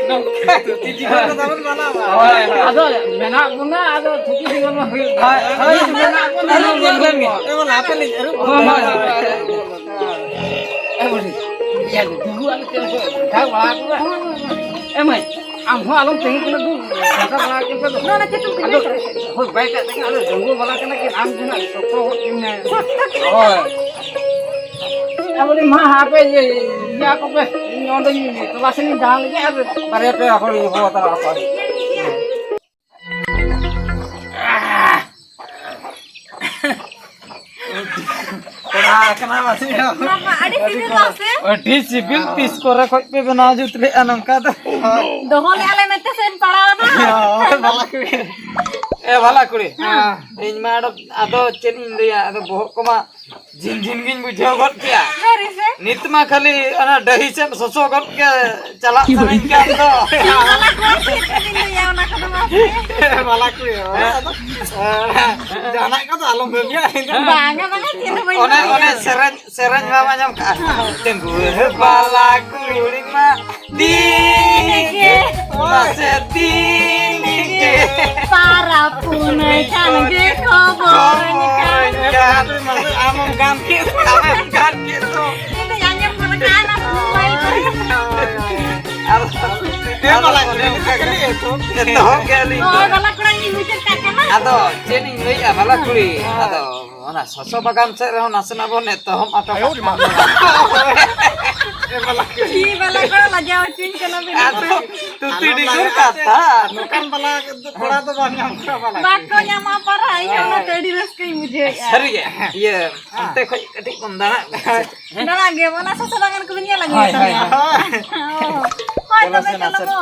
ᱱᱚᱝᱠᱟ ᱛᱩᱪᱤ ᱡᱤᱵᱚᱱ ᱫᱚ ᱛᱟᱵᱚᱱ ᱵᱟᱞᱟ ᱵᱟ᱾ ᱦᱳᱭ, ᱦᱳᱭ᱾ ᱟᱫᱚ ᱢᱮᱱᱟᱜ ᱵᱚᱱᱟ, ᱟᱫᱚ ᱛᱩᱪᱤ ᱡᱤᱵᱚᱱ ᱢᱟ ᱦᱩᱭᱩᱜ ᱜᱮᱭᱟ᱾ ᱦᱳᱭ, ᱦᱳᱭ, ᱢᱮᱱᱟᱜ ᱵᱚᱱᱟ, ᱟᱹᱨᱩᱵ ᱜᱚᱫ ᱞᱮᱱ ᱜᱮ᱾ ᱦᱳᱭ, ᱦᱳᱭ, ᱦᱳᱭ᱾ ᱮ ᱵᱩᱰᱷᱤ, ᱤᱭᱟᱹ, ᱫᱩᱲᱩᱵ ᱟᱞᱮ ᱴᱷᱮᱱ ᱠᱚ ᱜᱷᱟᱱᱴᱟ ᱵᱟᱲᱟ ᱠᱚᱣᱟ᱾ ᱮ ᱢᱟᱹᱭ, ᱟᱢ ᱦᱚᱸ ᱟᱞᱚᱢ ᱛᱤᱸᱜᱩ ᱠᱚᱜ ᱫᱩ, ᱜᱷᱟᱱᱴᱟ ᱵᱟᱲᱟ ᱠᱤᱱ ᱯᱮ ᱫᱩ᱾ ᱱᱚᱣᱟ ᱪᱮᱫ ᱪᱚᱝ ᱟᱫᱚ, ᱛᱤᱸᱜᱩ ᱠᱟᱱᱟ? ᱦᱳᱭ, ᱵᱟᱭ ᱠᱟᱜ ᱛᱤᱧᱟ, ᱟᱫᱚ ᱰᱟᱺᱜᱩᱣᱟᱹ ᱵᱟᱞᱟ ᱠᱟᱱᱟ ᱠᱤᱱ, ᱟᱢ ᱜᱮ ᱱᱟᱜ ᱥᱚᱠᱛᱚ ᱜᱚᱫ ᱠᱤᱱ ᱢᱮ᱾ ᱦᱳᱭ᱾ ᱮ ᱵᱩᱰᱷᱤ, ᱢᱟ ᱦᱟᱯᱮ, ᱤᱭᱟᱹ, ᱤᱭᱟᱹ ᱠᱚᱯᱮ, ᱤᱧ ᱚᱸᱰᱮᱧ ᱴᱚᱞᱟ ᱥᱮᱱᱤᱧ ᱫᱟᱬᱟᱱ ᱞᱮᱜᱮ, ᱟᱨ ᱵᱟᱨᱭᱟ ᱯᱮᱭᱟ ᱦᱚᱲᱤᱧ ᱦᱚᱦᱚ ᱦᱟᱛᱟᱲ ᱟᱠᱚᱣᱟ᱾ ᱠᱚᱲᱟ ᱠᱟᱱᱟ ᱢᱟᱥᱮ᱾ ᱵᱟᱵᱟ, ᱟᱹᱰᱤ ᱥᱤᱵᱤᱞ ᱫᱚ ᱥᱮ? ᱟᱹᱰᱤ ᱥᱤᱵᱤᱞ, ᱛᱤᱥ ᱠᱚᱨᱮ ᱠᱷᱚᱡ ᱯᱮ ᱵᱮᱱᱟᱣ ᱡᱩᱛ ᱞᱮᱜᱼᱟ ᱱᱚᱝᱠᱟ ᱫᱚ? ᱫᱚᱦᱚ ᱞᱮᱜᱼᱟ ᱞᱮ ᱢᱮᱱᱛᱮ ᱥᱮᱱ ᱯᱟᱲᱟᱣ ᱮᱱᱟ᱾ ᱦᱳᱭ, ᱵᱟᱞᱟ ᱠᱩᱲᱤ᱾ ᱮ, ᱵᱟᱞᱟ ᱠᱩᱲᱤ᱾ ᱦᱮᱸ᱾ ᱤᱧ ᱢᱟ ᱟᱫᱚ, ᱟᱫᱚ ᱪᱮᱫ ᱤᱧ ᱞᱟᱹᱭᱟ, ᱟᱫᱚ ᱵᱚᱦᱚᱜ ᱠᱚᱢᱟ ᱡᱷᱤᱱ ᱡᱷᱤᱱ ᱜᱤᱧ ᱵᱩᱡᱷᱟᱹᱣ ᱜᱚᱫ ᱠᱮᱜᱼᱟ᱾ ᱥᱟᱹᱨᱤ ᱥᱮ? ᱱᱤᱛ ᱢᱟ ᱠᱷᱟᱹᱞᱤ ᱚᱱᱟ ᱰᱟᱹᱦᱤ ᱥᱮᱫ ᱥᱚᱥᱚ ᱜᱚᱫ ᱜᱮ ᱪᱟᱞᱟᱜ ᱥᱟᱱᱟᱧ ᱠᱟᱱ ᱫᱚ᱾ ᱵᱟᱞᱟ ᱠᱚ ᱪᱮᱫ ᱠᱚᱵᱤᱱ ᱞᱟᱹᱭᱟ ᱚᱱᱟ ᱠᱚᱫᱚ ᱢᱟ ᱥᱮ? ᱵᱟᱞᱟ ᱠᱚ ᱦᱩᱭᱩᱜᱼᱟ᱾ ᱟᱫᱚ, ᱡᱟᱦᱟᱱᱟᱜ ᱠᱚᱫᱚ ᱟᱞᱚᱢ ᱵᱷᱟᱹᱵᱤᱭᱟ᱾ ᱵᱟᱝᱟ, ᱵᱟᱝᱟ, ᱪᱮᱫ ᱦᱚᱸ ᱵᱟᱹᱧ ᱚᱱᱮ, ᱞᱟᱹᱭᱟ᱾ ᱚᱱᱮ ᱥᱮᱨᱮᱧ, ᱥᱮᱨᱮᱧ ᱵᱟᱢ ᱟᱸᱡᱚᱢ ᱠᱟᱜᱼᱟ? ᱰᱟᱺᱜᱩᱣᱟᱹ ᱵᱟᱞᱟ ᱠᱩᱲᱤ ᱢᱟ ᱫᱤᱱ ᱜᱮ ᱢᱟᱥᱮ ᱫᱤᱱ ᱜᱮ ᱯᱟᱨᱟᱵᱽ ᱯᱩᱱᱟᱹᱭ ᱠᱷᱟᱱ ᱜᱮ ᱠᱚ ᱵᱚᱨᱚᱧ ᱠᱟᱱ᱾ ᱟᱢᱮᱢ ᱜᱟᱱ ᱠᱮᱫ, ᱟᱢᱮᱢ ᱜᱟᱱ ᱠᱮᱫ ᱫᱚ᱾ ᱤᱧ ᱫᱚᱧ ᱟᱸᱡᱚᱢ ᱜᱚᱫ ᱟᱠᱟᱫᱼᱟ ᱚᱱᱟ ᱥᱚᱢᱚᱭ ᱠᱚᱨᱮ᱾ ᱟᱫᱚ ᱦᱮᱸ, ᱵᱟᱞᱟ ᱠᱩᱲᱤ, ᱮᱛᱚᱦᱚᱵ ᱜᱮ ᱟᱹᱞᱤᱧ ᱫᱚ᱾ ᱦᱳᱭ, ᱵᱟᱞᱟ ᱠᱩᱲᱤ ᱞᱤᱧ ᱢᱩᱪᱟᱹᱫ ᱠᱟᱜ ᱠᱟᱱᱟ᱾ ᱟᱫᱚ ᱪᱮᱫ ᱤᱧ ᱞᱟᱹᱭᱮᱫᱼᱟ, ᱵᱟᱞᱟ ᱠᱩᱲᱤ? ᱦᱳᱭ᱾ ᱟᱫᱚ ᱚᱱᱟ ᱥᱚᱥᱚ ᱵᱟᱜᱟᱱ ᱥᱮᱫ ᱨᱮᱦᱚᱸ ᱱᱟᱥᱮᱱᱟᱜ ᱵᱚᱱ ᱮᱛᱚᱦᱚᱵ ᱦᱚᱴᱚ ᱠᱟᱜ ᱠᱷᱟᱱ᱾ ᱮ ᱵᱟᱞᱟ ᱠᱚ᱾ ᱪᱷᱤ, ᱵᱟᱞᱟ ᱠᱚ, ᱞᱟᱡᱟᱣ ᱦᱚᱪᱚᱧ ᱠᱟᱱᱟ ᱵᱤᱱ᱾ ᱟᱫᱚ ᱛᱩᱛᱤ ᱟᱞᱚᱢ ᱰᱤᱜᱩᱨ ᱞᱟᱡᱟᱜᱼᱟ ᱥᱮ᱾ ᱠᱟᱛᱷᱟ᱾ ᱱᱚᱝᱠᱟᱱ ᱵᱟᱞᱟ ᱠᱚᱲᱟ ᱫᱚ ᱵᱟᱢ ᱧᱟᱢ ᱠᱚᱣᱟ, ᱵᱟᱞᱟ ᱠᱚ᱾ ᱵᱟᱠᱚ ᱧᱟᱢᱟ ᱯᱟᱨᱟ, ᱤᱧ ᱦᱚᱸ ᱚᱱᱟᱛᱮ ᱟᱹᱰᱤ ᱨᱟᱹᱥᱠᱟᱹᱧ ᱵᱩᱡᱷᱟᱹᱣᱮᱫᱼᱟ᱾ ᱥᱟᱹᱨᱤᱜᱮ? ᱤᱭᱟᱹ, ᱚᱱᱛᱮ ᱠᱷᱚᱡ ᱠᱟᱹᱴᱤᱡ ᱵᱚᱱ ᱫᱟᱬᱟ ᱟᱹᱜᱩᱭᱟ ᱥᱮ ᱪᱮᱫ? ᱦᱮᱸ? ᱫᱟᱬᱟ ᱜᱮ, ᱚᱱᱟ ᱥᱚᱥᱚ ᱵᱟᱜᱟᱱ ᱠᱚᱵᱤᱱ ᱧᱮᱞ ᱟᱹᱜᱩᱭᱟ ᱦᱳᱭ, ᱦᱳᱭ, ᱛᱟᱦᱞᱮ? ᱦᱳᱭ᱾ ᱚ, ᱦᱳᱭ, ᱪᱚᱞᱚ ᱛᱚᱵᱮ ᱥᱮ ᱪᱚᱞᱚ ᱱᱟᱥᱮ᱾ ᱵᱚ᱾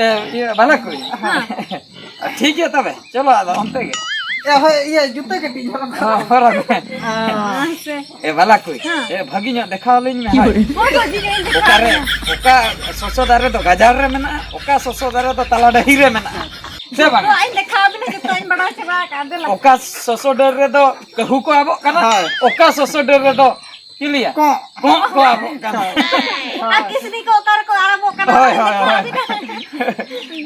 ᱮ, ᱤᱭᱟᱹ, ᱵᱟᱞᱟ ᱠᱩᱲᱤ᱾ ᱦᱮᱸ᱾ ᱴᱷᱤᱠ ᱜᱮᱭᱟ ᱛᱚᱵᱮ, ᱪᱚᱞᱚ ᱟᱫᱚ ᱚᱱᱛᱮ ᱜᱮ᱾ ᱮ, ᱦᱳᱭ, ᱤᱭᱟᱹ, ᱡᱩᱛᱟᱹ ᱠᱟᱹᱴᱤᱡ ᱦᱚᱨᱚᱜ ᱦᱚᱸ, ᱦᱚᱨᱚᱜ ᱢᱮ᱾ ᱟᱪᱪᱷᱟ᱾ ᱮ, ᱵᱟᱞᱟ ᱠᱩᱲᱤ᱾ ᱦᱮᱸ᱾ ᱮ, ᱵᱷᱟᱹᱜᱤ ᱧᱚᱜ ᱫᱮᱠᱷᱟᱣ ᱟᱹᱞᱤᱧ ᱢᱮ, ᱦᱳᱭ᱾ ᱦᱳᱭ, ᱵᱷᱟᱹᱜᱤ ᱧᱚᱜ ᱤᱧ ᱫᱮᱠᱷᱟᱣ ᱚᱠᱟᱨᱮ, ᱟᱹᱞᱤᱧᱟ᱾ ᱚᱠᱟ ᱥᱚᱥᱚ ᱫᱟᱨᱮ ᱫᱚ ᱜᱟᱡᱟᱲ ᱨᱮ ᱢᱮᱱᱟᱜᱼᱟ, ᱚᱠᱟ ᱥᱚᱥᱚ ᱫᱟᱨᱮ ᱫᱚ ᱛᱟᱞᱟ ᱰᱟᱹᱦᱤ ᱨᱮ ᱢᱮᱱᱟᱜᱼᱟ᱾ ᱥᱮ ᱵᱟᱝ? ᱡᱚᱛᱚᱣᱟᱜ ᱤᱧ ᱫᱮᱠᱷᱟᱣ ᱟᱹᱵᱤᱱᱟ, ᱡᱚᱛᱚᱣᱟᱜ ᱤᱧ ᱵᱟᱲᱟᱭ ᱪᱟᱵᱟ ᱟᱠᱟᱫᱼᱟ, ᱫᱮᱞᱟ᱾ ᱚᱠᱟ ᱥᱚᱥᱚ ᱰᱟᱹᱨ ᱨᱮᱫᱚ ᱠᱟᱹᱦᱩ ᱠᱚ ᱟᱵᱚᱜ ᱠᱟᱱᱟ, ᱦᱳᱭ᱾ ᱚᱠᱟ ᱥᱚᱥᱚ ᱰᱟᱹᱨ ᱨᱮᱫᱚ ᱪᱤᱞᱤᱭᱟ? ᱠᱚᱸᱜ᱾ ᱠᱚᱸᱜ ᱠᱚ ᱟᱵᱚᱜ ᱠᱟᱱᱟ᱾ ᱟᱨ ᱠᱤᱥᱱᱤ ᱠᱚ ᱚᱠᱟ ᱨᱮᱠᱚ ᱟᱲᱟᱜᱚᱜ ᱠᱟᱱᱟ, ᱦᱳᱭ, ᱚᱱᱟ ᱦᱳᱭ, ᱫᱮᱠᱷᱟᱣ ᱦᱳᱭ᱾ ᱟᱹᱵᱤᱱᱟ᱾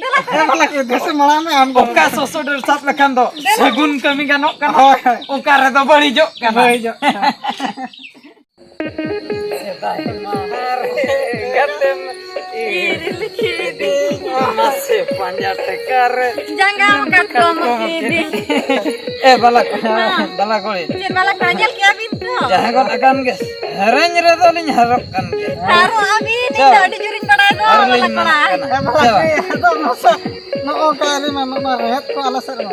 ᱫᱮᱞᱟ ᱦᱮᱸ, ᱛᱚᱵᱮ᱾ ᱵᱟᱞᱟ ᱠᱚ, ᱫᱮᱥᱮ ᱢᱟᱲᱟᱝ ᱢᱮ ᱟᱢ ᱫᱚ᱾ ᱚᱠᱟ ᱥᱚᱥᱚ ᱰᱟᱹᱨ ᱥᱟᱵ ᱞᱮᱠᱷᱟᱱ ᱫᱚ ᱫᱮᱞᱟ᱾ ᱥᱟᱹᱜᱩᱱ ᱠᱟᱹᱢᱤ ᱜᱟᱱᱚᱜ ᱠᱟᱱᱟ, ᱦᱳᱭ, ᱦᱳᱭ᱾ ᱚᱠᱟ ᱨᱮᱫᱚ ᱵᱟᱹᱲᱤᱡᱚᱜ ᱠᱟᱱᱟ᱾ ᱵᱟᱹᱲᱤᱡᱚᱜ ᱠᱟᱱᱟ᱾ ᱥᱮᱫᱟᱭ ᱢᱟᱦᱟ ᱨᱮ ᱜᱟᱛᱮᱢ ᱤᱨᱤᱞ ᱠᱤᱫᱤᱧ, ᱢᱟᱥᱮ ᱯᱟᱸᱡᱟ ᱴᱮᱠᱟ ᱨᱮ ᱡᱟᱸᱜᱟᱢ ᱠᱟᱴᱠᱚᱢ ᱠᱤᱫᱤᱧ᱾ ᱮ ᱵᱟᱞᱟ, ᱦᱮᱸ᱾ ᱵᱟᱞᱟ ᱠᱩᱲᱤ᱾ ᱪᱮᱫ ᱵᱟᱞᱟ ᱠᱚᱲᱟ, ᱧᱮᱞ ᱠᱮᱜᱼᱟ ᱵᱤᱱ ᱛᱚ? ᱡᱟᱦᱟᱸ ᱜᱚᱫ ᱟᱠᱟᱱ ᱜᱮ, ᱥᱮᱨᱮᱧ ᱨᱮᱫᱚ ᱞᱤᱧ ᱦᱟᱨᱚᱜ ᱠᱟᱱ ᱜᱮ᱾ ᱦᱟᱨᱚᱜ ᱟᱹᱵᱤᱱ, ᱤᱧ ᱫᱚ ᱟᱨ ᱟᱹᱰᱤ ᱡᱳᱨᱤᱧ ᱵᱟᱲᱟᱭ ᱫᱚ, ᱟᱨ ᱵᱟᱞᱟ ᱞᱤᱧ ᱠᱚᱲᱟ᱾ ᱢᱮᱱᱟᱜ ᱠᱟᱱᱟ᱾ ᱦᱮᱸ, ᱵᱟᱞᱟ ᱠᱩᱲᱤ, ᱟᱫᱚ ᱢᱟᱥᱮ, ᱱᱚᱜᱼᱚ ᱱᱚᱝᱠᱟ ᱟᱹᱨᱤ ᱢᱟ, ᱱᱚᱣᱟ ᱨᱮᱦᱮᱫ ᱠᱚ ᱟᱞᱮ ᱥᱮᱫ ᱨᱮ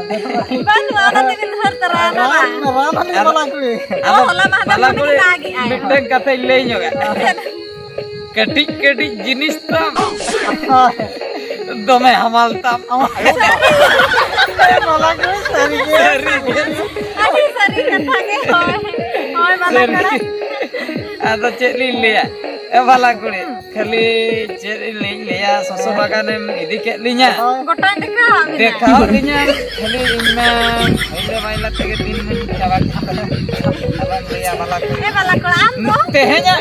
ᱵᱟᱹᱱᱩᱜᱼᱟ, ᱚᱱᱟᱛᱮ ᱵᱤᱱ ᱦᱟᱹᱨ ᱛᱟᱨᱟ ᱟᱠᱟᱱᱟ᱾ ᱨᱟᱱ, ᱨᱟᱱ ᱦᱚᱸᱞᱤᱧ ᱟᱨ ᱵᱟᱞᱟ ᱠᱩᱲᱤ᱾ ᱚ, ᱦᱚᱞᱟ ᱢᱟᱦᱫᱮᱨ ᱵᱟᱞᱟ ᱠᱷᱚᱱ ᱠᱩᱲᱤ, ᱜᱮᱞᱤᱧ ᱞᱟᱜᱮᱜᱼᱟ᱾ ᱢᱤᱫᱴᱟᱝ ᱠᱟᱛᱷᱟᱧ ᱞᱟᱹᱭ ᱧᱚᱜᱟ᱾ ᱪᱮᱫ? ᱠᱟᱹᱴᱤᱡ ᱠᱟᱹᱴᱤᱡ ᱡᱤᱱᱤᱥ ᱛᱟᱢ, ᱦᱳᱭ᱾ ᱫᱚᱢᱮ ᱦᱟᱢᱟᱞ ᱛᱟᱢ᱾ ᱵᱟᱞᱟ ᱠᱩᱲᱤ, ᱥᱟᱹᱨᱤ ᱜᱮ᱾ ᱥᱟᱹᱨᱤ ᱜᱮ᱾ ᱟᱹᱰᱤ ᱥᱟᱹᱨᱤ ᱠᱟᱛᱷᱟ ᱜᱮ, ᱦᱳᱭ᱾ ᱦᱳᱭ, ᱵᱟᱞᱟ ᱥᱟᱹᱨᱤ ᱠᱚᱲᱟ᱾ ᱜᱮ᱾ ᱟᱫᱚ ᱪᱮᱫ ᱞᱤᱧ ᱞᱟᱹᱭᱟ? ᱮ, ᱵᱟᱞᱟ ᱠᱩᱲᱤ, ᱠᱷᱟᱹᱞᱤ ᱪᱮᱫ ᱤᱧ ᱞᱟᱹᱭᱟ, ᱥᱚᱥᱚ ᱵᱟᱜᱟᱱᱮᱢ ᱤᱫᱤ ᱠᱮᱫ ᱞᱤᱧᱟ᱾ ᱜᱚᱴᱟᱧ ᱫᱮᱠᱷᱟᱣᱟᱫ ᱵᱤᱱᱟ᱾ ᱫᱮᱠᱷᱟᱣ ᱞᱤᱧᱟ, ᱠᱷᱟᱹᱞᱤ ᱤᱧ ᱢᱟ ᱦᱟᱭᱞᱟ ᱢᱟᱭᱞᱟ ᱛᱮᱜᱮ ᱫᱤᱱ ᱢᱟᱧ ᱪᱟᱵᱟ ᱠᱮᱫ ᱛᱟᱞᱟᱝ᱾ ᱟᱞᱚᱢ ᱞᱟᱹᱭᱟ ᱵᱟᱞᱟ ᱠᱩᱲᱤ᱾ ᱮ ᱵᱟᱞᱟ ᱠᱚᱲᱟ, ᱟᱢ ᱫᱚ? ᱛᱮᱦᱮᱧᱟᱜ,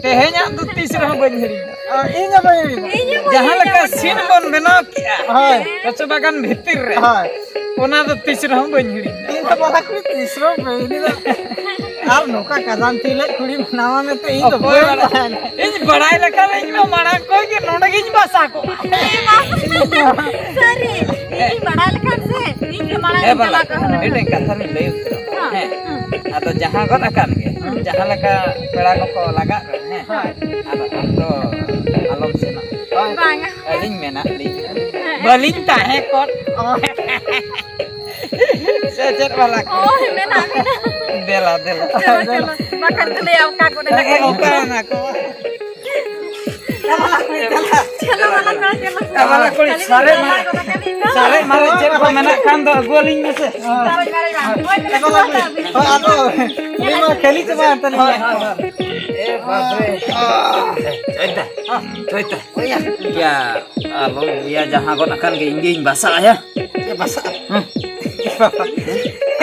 ᱛᱮᱦᱮᱧᱟᱜ ᱫᱚ ᱛᱤᱥ ᱨᱮᱦᱚᱸ ᱵᱟᱹᱧ ᱦᱤᱲᱤᱧᱟ᱾ ᱟ, ᱤᱧ ᱦᱚᱸ ᱵᱟᱹᱧ ᱦᱤᱲᱤᱧᱟ᱾ ᱤᱧ ᱦᱚᱸ ᱵᱟᱹᱧ ᱡᱟᱦᱟᱸ ᱞᱮᱠᱟ ᱦᱤᱲᱤᱧᱟ᱾ ᱥᱤᱱ ᱵᱚᱱ ᱵᱮᱱᱟᱣ ᱠᱮᱜᱼᱟ, ᱦᱳᱭ᱾ ᱥᱚᱥᱚ ᱵᱟᱜᱟᱱ ᱵᱷᱤᱛᱤᱨ ᱨᱮ, ᱦᱳᱭ᱾ ᱚᱱᱟ ᱫᱚ ᱛᱤᱥ ᱨᱮᱦᱚᱸ ᱵᱟᱹᱧ ᱦᱤᱲᱤᱧᱟ᱾ ᱤᱧ ᱫᱚ ᱵᱟᱞᱟ ᱠᱩᱲᱤ ᱛᱤᱥ ᱨᱮᱦᱚᱸ ᱵᱟᱹᱧ ᱦᱤᱲᱤᱧᱟ᱾ ᱟᱨ ᱱᱚᱝᱠᱟ ᱠᱟᱫᱟᱢ ᱛᱤᱞᱟᱹᱜ ᱠᱩᱲᱤ ᱢᱟᱱᱟᱣᱟ ᱢᱮᱱᱛᱮ ᱤᱧ ᱫᱚ ᱚᱠᱚᱭ ᱵᱟᱹᱧ ᱵᱟᱲᱟᱭ? ᱵᱟᱲᱟᱭᱟ᱾ ᱤᱧ ᱵᱟᱲᱟᱭ ᱞᱮᱠᱷᱟᱱ ᱤᱧ ᱢᱟ ᱢᱟᱲᱟᱝ ᱠᱷᱚᱱ ᱜᱮ ᱱᱚᱰᱮ ᱜᱤᱧ ᱵᱟᱥᱟ ᱠᱚᱜᱼᱟ᱾ ᱥᱟᱹᱨᱤ, ᱤᱧ ᱵᱟᱲᱟᱭ ᱞᱮᱠᱷᱟᱱ ᱥᱮ, ᱤᱧ ᱜᱮ ᱢᱟᱲᱟᱝ ᱦᱮᱸ ᱤᱧ ᱵᱟᱞᱟ, ᱪᱟᱞᱟᱣ ᱠᱚᱜᱼᱟ᱾ ᱢᱤᱫᱴᱮᱱ ᱠᱟᱛᱷᱟ ᱞᱤᱧ ᱞᱟᱹᱭ ᱩᱛᱟᱹᱨᱟ᱾ ᱦᱮᱸ, ᱦᱮᱸ᱾ ᱦᱮᱸ᱾ ᱟᱫᱚ ᱡᱟᱦᱟᱸ ᱜᱚᱫ ᱟᱠᱟᱱ ᱜᱮ, ᱡᱟᱦᱟᱸ ᱞᱮᱠᱟ ᱯᱮᱲᱟ ᱠᱚᱠᱚ ᱞᱟᱜᱟᱜ ᱨᱮ, ᱦᱮᱸ? ᱦᱳᱭ᱾ ᱟᱫᱚ ᱟᱢ ᱫᱚ ᱟᱞᱚᱢ ᱥᱮᱱᱚᱜ᱾ ᱦᱳᱭ᱾ ᱵᱟᱝᱟ᱾ ᱟᱹᱞᱤᱧ ᱢᱮᱱᱟᱜ ᱞᱤᱧ᱾ ᱦᱮᱸ᱾ ᱵᱟᱹᱞᱤᱧ ᱛᱟᱦᱮᱸ ᱠᱚᱜ᱾ ᱥᱮ ᱪᱮᱫ ᱵᱟᱞᱟ ᱠᱚ? ᱦᱳᱭ, ᱢᱮᱱᱟᱜ ᱵᱤᱱᱟ᱾ ᱫᱮᱞᱟ, ᱫᱮᱞᱟ᱾ ᱪᱚᱞᱚ, ᱪᱚᱞᱚ᱾ ᱵᱟᱠᱷᱟᱱ ᱠᱚ ᱞᱟᱹᱭᱟ ᱚᱠᱟ ᱠᱚᱨᱮ ᱦᱮᱸ, ᱚᱠᱟ ᱱᱟ ᱠᱚ? ᱪᱚᱞᱚ, ᱵᱟᱞᱟ ᱠᱚᱲᱟ, ᱪᱚᱞᱚ᱾ ᱵᱟᱞᱟ ᱠᱩᱲᱤ, ᱠᱷᱟᱹᱞᱤ ᱥᱟᱨᱮᱡ ᱵᱟᱞᱟ ᱢᱟᱨᱮᱡ, ᱠᱚᱲᱟ ᱠᱟᱹᱢᱤ ᱠᱚ᱾ ᱥᱟᱨᱮᱡ ᱢᱟᱨᱮᱡ ᱪᱮᱫ ᱠᱚ ᱢᱮᱱᱟᱜ ᱠᱷᱟᱱ ᱫᱚ ᱟᱹᱜᱩ ᱟᱹᱞᱤᱧ ᱢᱮᱥᱮ᱾ ᱦᱳᱭ, ᱦᱳᱭ, ᱦᱳᱭ᱾ ᱦᱳᱭ, ᱟᱫᱚ, ᱦᱳᱭ, ᱟᱫᱚ, ᱩᱱᱤ ᱢᱟ ᱠᱷᱟᱹᱞᱤ ᱪᱟᱵᱟ ᱮᱱ ᱛᱟᱹᱞᱤᱧᱟ᱾ ᱦᱳᱭ, ᱦᱳᱭ, ᱦᱳᱭ᱾ ᱮ, ᱵᱟᱯ ᱨᱮ᱾ ᱪᱚᱭᱛᱟ, ᱪᱚᱭᱛᱟ᱾ ᱭᱟ, ᱟᱞᱚ ᱞᱟᱹᱭᱟ, ᱡᱟᱦᱟᱸ ᱜᱚᱫ ᱟᱠᱟᱱ ᱜᱮ ᱤᱧ ᱜᱤᱧ ᱵᱟᱥᱟᱜᱼᱟ᱾ ᱮ, ᱵᱟᱥᱟᱜᱼᱟ? ᱦᱮᱸ᱾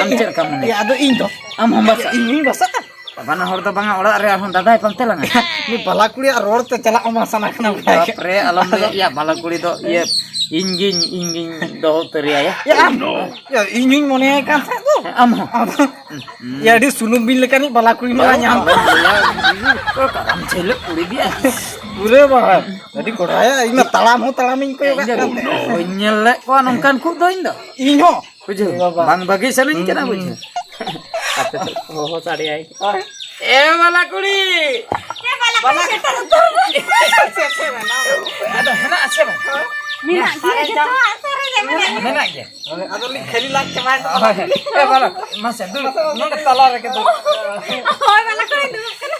ᱟᱢ ᱪᱮᱫ ᱞᱮᱠᱟᱢ ᱢᱚᱱᱮᱭᱟ? ᱭᱟ, ᱟᱫᱚ ᱤᱧ ᱫᱚ? ᱟᱢ ᱦᱚᱸᱢ ᱵᱟᱥᱟᱜᱼᱟ? ᱤᱧ ᱦᱚᱸᱧ ᱵᱟᱥᱟᱜᱼᱟ᱾ ᱵᱟᱱᱟ ᱦᱚᱲ ᱫᱚ ᱵᱟᱝᱟ, ᱚᱲᱟᱜ ᱨᱮ ᱟᱨᱦᱚᱸ ᱫᱟᱫᱟᱭ ᱯᱟᱱᱛᱮ ᱞᱟᱝᱟ᱾ ᱩᱱᱤ ᱵᱟᱞᱟ ᱠᱩᱲᱤᱭᱟᱜ ᱨᱚᱲ ᱛᱮ ᱪᱟᱞᱟᱜ ᱢᱟ ᱥᱟᱱᱟ ᱠᱟᱱᱟ ᱵᱟᱲᱟᱭ᱾ ᱵᱟᱯ ᱨᱮ, ᱟᱞᱚᱢ ᱞᱟᱹᱭᱟ, ᱵᱟᱞᱟ ᱠᱩᱲᱤ ᱫᱚ ᱤᱭᱟᱹ, ᱤᱧ ᱜᱤᱧ, ᱤᱧ ᱜᱤᱧ ᱫᱚᱦᱚ ᱩᱛᱟᱹᱨᱮᱭᱟ, ᱭᱟ᱾ ᱭᱟ, ᱟᱢ ᱫᱚ? ᱭᱟ, ᱤᱧ ᱦᱚᱸᱧ ᱢᱚᱱᱮᱭᱟᱭ ᱠᱟᱱ ᱛᱟᱦᱮᱸᱫ ᱫᱚ᱾ ᱦᱮᱸ, ᱟᱢ ᱦᱚᱸ᱾ ᱟᱫᱚ, ᱭᱟ, ᱟᱹᱰᱤ ᱥᱩᱱᱩᱢ ᱵᱤᱱ ᱞᱮᱠᱟᱱᱤᱡ ᱵᱟᱞᱟ ᱠᱩᱲᱤ ᱢᱟ ᱧᱟᱢ᱾ ᱟᱞᱚᱢ ᱞᱟᱹᱭᱟ, ᱠᱟᱨᱟᱢ ᱡᱷᱟᱹᱞᱟᱹᱜ ᱠᱩᱲᱤ ᱜᱮᱭᱟ᱾ ᱯᱩᱨᱟᱹ ᱵᱟᱝ, ᱟᱹᱰᱤ ᱠᱚᱲᱟᱭᱟ, ᱤᱧ ᱢᱟ ᱛᱟᱲᱟᱢ ᱦᱚᱸ ᱛᱟᱲᱟᱢᱤᱧ ᱠᱚᱭᱚᱜ ᱤᱧ ᱫᱚ ᱠᱟᱱ ᱛᱟᱦᱮᱸᱫ᱾ ᱵᱟᱹᱧ ᱧᱮᱞ ᱞᱮᱫ ᱠᱚᱣᱟ ᱱᱚᱝᱠᱟᱱ ᱠᱚ ᱫᱚ ᱤᱧ ᱫᱚ᱾ ᱤᱧ ᱦᱚᱸ᱾ ᱵᱩᱡᱷᱟᱹᱣ? ᱮ ᱵᱟᱵᱟ᱾ ᱵᱟᱝ ᱵᱷᱟᱹᱜᱤ ᱥᱟᱱᱟᱧ ᱠᱟᱱᱟ, ᱦᱩᱸ, ᱵᱩᱡᱷᱟᱹᱣ? ᱦᱩᱸ᱾ ᱟᱯᱮ ᱪᱮᱫ? ᱦᱚᱦᱚ ᱥᱟᱰᱮᱭᱟᱭ᱾ ᱮ ᱵᱟᱞᱟ ᱠᱩᱲᱤ! ᱮ ᱵᱟᱞᱟ ᱠᱩᱲᱤ, ᱥᱮᱴᱮᱨ ᱩᱛᱟᱹᱨ ᱱᱟ᱾ ᱟᱫᱚ ᱦᱮᱱᱟᱜ ᱟᱥᱮ ᱵᱟᱝ? ᱢᱮᱱᱟᱜ ᱜᱮᱭᱟ, ᱡᱚᱛᱚᱣᱟᱜ ᱥᱟᱨᱮᱡ ᱢᱮᱱᱟᱜ ᱜᱮᱭᱟ᱾ ᱢᱮᱱᱟᱜ ᱜᱮᱭᱟ᱾ ᱟᱫᱚ ᱞᱤᱧ ᱠᱷᱟᱹᱞᱤ ᱞᱟᱡ ᱪᱟᱵᱟᱭᱮᱱ ᱛᱟᱵᱚᱱᱟ᱾ ᱮ ᱵᱟᱞᱟ, ᱢᱟᱥᱮ ᱫᱩᱲᱩᱵ, ᱱᱚᱰᱮ ᱛᱟᱞᱟ ᱨᱮᱜᱮ ᱫᱩᱲᱩᱵ᱾ ᱦᱳᱭ, ᱵᱟᱞᱟ ᱠᱩᱲᱤ ᱫᱩᱲᱩᱵ ᱠᱟᱱᱟ᱾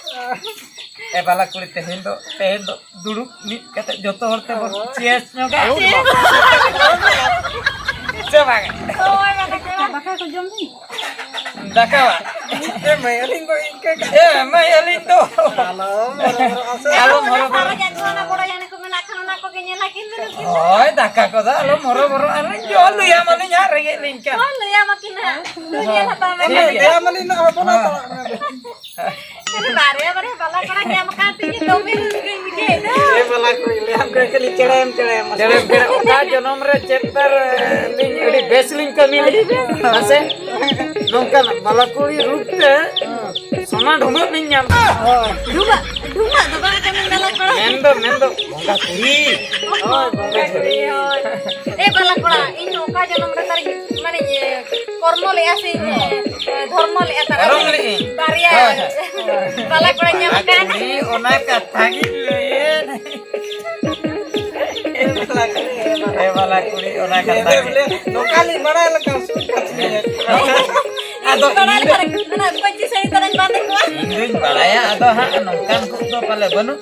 ᱮ ᱵᱟᱞᱟ ᱠᱩᱲᱤ, ᱛᱮᱦᱮᱧ ᱫᱚ, ᱛᱮᱦᱮᱧ ᱫᱚ ᱫᱩᱲᱩᱵ ᱢᱤᱫ ᱠᱟᱛᱮ ᱡᱚᱛᱚ ᱦᱚᱲ ᱛᱮᱵᱚᱱ cheers ᱧᱚᱜᱟ᱾ Cheers᱾ ᱥᱮ ᱵᱟᱝ? ᱦᱳᱭ, ᱵᱟᱠᱷᱟᱡ ᱫᱚ᱾ ᱫᱟᱠᱟ ᱠᱚ ᱡᱚᱢ ᱫᱟᱹᱧ᱾ ᱫᱟᱠᱟ ᱵᱟᱝ? ᱮ ᱢᱟᱹᱭ, ᱟᱹᱞᱤᱧ ᱫᱚ ᱤᱱᱠᱟᱹ ᱜᱮ᱾ ᱮ ᱢᱟᱹᱭ, ᱟᱹᱞᱤᱧ ᱫᱚ᱾ ᱟᱞᱚᱢ ᱦᱚᱨᱚᱵᱚᱨᱚᱜᱼᱟ ᱥᱮ᱾ ᱟᱞᱚᱢ ᱦᱚᱨᱚᱵᱚᱨᱚᱜᱼᱟ᱾ ᱚᱱᱟ ᱵᱚᱲᱚ ᱡᱟᱹᱱᱤ ᱠᱚ ᱢᱮᱱᱟᱜ ᱠᱷᱟᱱ, ᱚᱱᱟ ᱠᱚᱜᱮ ᱧᱮᱞ ᱟᱹᱠᱤᱱ ᱫᱚ ᱱᱩᱠᱤᱱ ᱫᱚ᱾ ᱦᱳᱭ, ᱫᱟᱠᱟ ᱠᱚᱫᱚ ᱟᱞᱚᱢ ᱦᱚᱨᱚᱵᱚᱨᱚᱜᱼᱟ᱾ ᱟᱹᱞᱤᱧ ᱡᱚᱢ ᱞᱟᱹᱭᱟᱢᱟᱞᱤᱧ ᱦᱟᱸᱜ, ᱨᱮᱸᱜᱮᱡ ᱞᱤᱧ ᱠᱷᱟᱱ᱾ ᱦᱳᱭ, ᱞᱟᱹᱭᱟᱢᱟᱠᱤᱱ ᱦᱟᱸᱜ᱾ ᱴᱷᱤᱠ ᱜᱮᱭᱟ᱾ ᱞᱟᱹᱭᱟᱢ ᱟᱹᱞᱤᱧ ᱱᱟᱜ ᱦᱚᱯᱚᱱ ᱦᱟᱛᱟᱲᱚᱜ ᱠᱟᱱᱟ᱾ ᱵᱟᱨᱭᱟ ᱵᱟᱨᱭᱟ ᱵᱟᱞᱟ ᱠᱚᱲᱟ ᱧᱟᱢ ᱟᱠᱟᱫ ᱛᱤᱧ ᱫᱚᱢᱮ ᱨᱟᱹᱥᱠᱟᱹᱧ ᱵᱩᱡᱷᱟᱹᱣ ᱮᱫᱟ᱾ ᱮ ᱵᱟᱞᱟ ᱠᱩᱲᱤ, ᱞᱟᱹᱭᱟᱢ ᱠᱟᱹᱱᱟᱹᱧ ᱠᱷᱟᱹᱞᱤ ᱪᱮᱲᱮᱢ, ᱪᱮᱲᱮᱢ᱾ ᱪᱮᱲᱮᱢ, ᱪᱮᱲᱮᱢ᱾ ᱚᱠᱟ ᱡᱚᱱᱚᱢ ᱨᱮ ᱪᱮᱫ ᱛᱟᱨ, ᱞᱤᱧ ᱟᱹᱰᱤ ᱵᱮᱥ ᱞᱤᱧ ᱠᱟᱹᱢᱤ ᱞᱮᱫᱟ᱾ ᱟᱹᱰᱤ ᱵᱮᱥ᱾ ᱦᱮᱸ ᱥᱮ? ᱱᱚᱝᱠᱟᱱ ᱵᱟᱞᱟ ᱠᱩᱲᱤ ᱨᱩᱯ ᱛᱮ ᱥᱚᱱᱟ ᱰᱷᱩᱢᱵᱟᱹᱜ ᱞᱤᱧ ᱧᱟᱢ ᱠᱮᱫᱟ᱾ ᱦᱳᱭ᱾ ᱰᱷᱩᱢᱵᱟᱹᱜ, ᱰᱷᱩᱢᱵᱟᱹᱜ ᱫᱚ ᱵᱟᱝ ᱠᱟᱱᱟ ᱵᱟᱞᱟ ᱠᱚᱲᱟ᱾ ᱢᱮᱱᱫᱚ, ᱢᱮᱱᱫᱚ ᱵᱚᱸᱜᱟ ᱠᱩᱲᱤ᱾ ᱦᱳᱭ, ᱵᱚᱸᱜᱟ ᱠᱩᱲᱤ, ᱦᱳᱭ᱾ ᱮ ᱵᱟᱞᱟ ᱠᱚᱲᱟ, ᱤᱧ ᱚᱠᱟ ᱡᱚᱱᱚᱢ ᱨᱮ ᱛᱟᱨᱤᱧ, ᱢᱟᱱᱮ, ᱤᱭᱟᱹ, ᱠᱚᱨᱢᱚ ᱞᱮᱜᱼᱟ ᱥᱮ ᱤᱧ ᱫᱷᱚᱨᱢᱚ ᱞᱮᱜᱼᱟ, ᱛᱟᱨᱟ ᱫᱷᱚᱨᱚᱢ ᱞᱮᱜᱼᱟᱹᱧ᱾ ᱵᱟᱨᱭᱟ ᱦᱳᱭ, ᱦᱳᱭ᱾ ᱵᱟᱞᱟ ᱠᱚᱲᱟ ᱧᱟᱢ ᱟᱠᱟᱱ᱾ ᱠᱩᱲᱤ, ᱚᱱᱟ ᱠᱟᱛᱷᱟ ᱜᱤᱧ ᱞᱟᱹᱭᱮᱫ᱾ ᱮ ᱵᱟᱞᱟ ᱠᱩᱲᱤ, ᱚᱱᱟ ᱠᱟᱛᱷᱟ ᱜᱮ᱾ ᱱᱚᱝᱠᱟ ᱞᱤᱧ ᱵᱟᱲᱟᱭ ᱞᱮᱠᱷᱟᱱ ᱥᱩᱨ ᱠᱟᱛᱷᱟ ᱜᱮ᱾ ᱟᱫᱚ ᱤᱧ ᱵᱟᱲᱟᱭ ᱤᱧ ᱫᱚ ᱞᱮᱠᱷᱟᱱ ᱚᱱᱟ ᱯᱟᱹᱧᱪᱤ ᱥᱟᱹᱲᱤ ᱛᱟᱨᱟᱧ ᱵᱟᱸᱫᱮ ᱠᱚᱣᱟ᱾ ᱤᱧ ᱫᱩᱧ ᱵᱟᱲᱟᱭᱟ, ᱟᱫᱚ ᱦᱟᱸᱜ ᱱᱚᱝᱠᱟᱱ ᱠᱚ ᱫᱚ ᱯᱟᱞᱮ ᱵᱟᱹᱱᱩᱜ᱾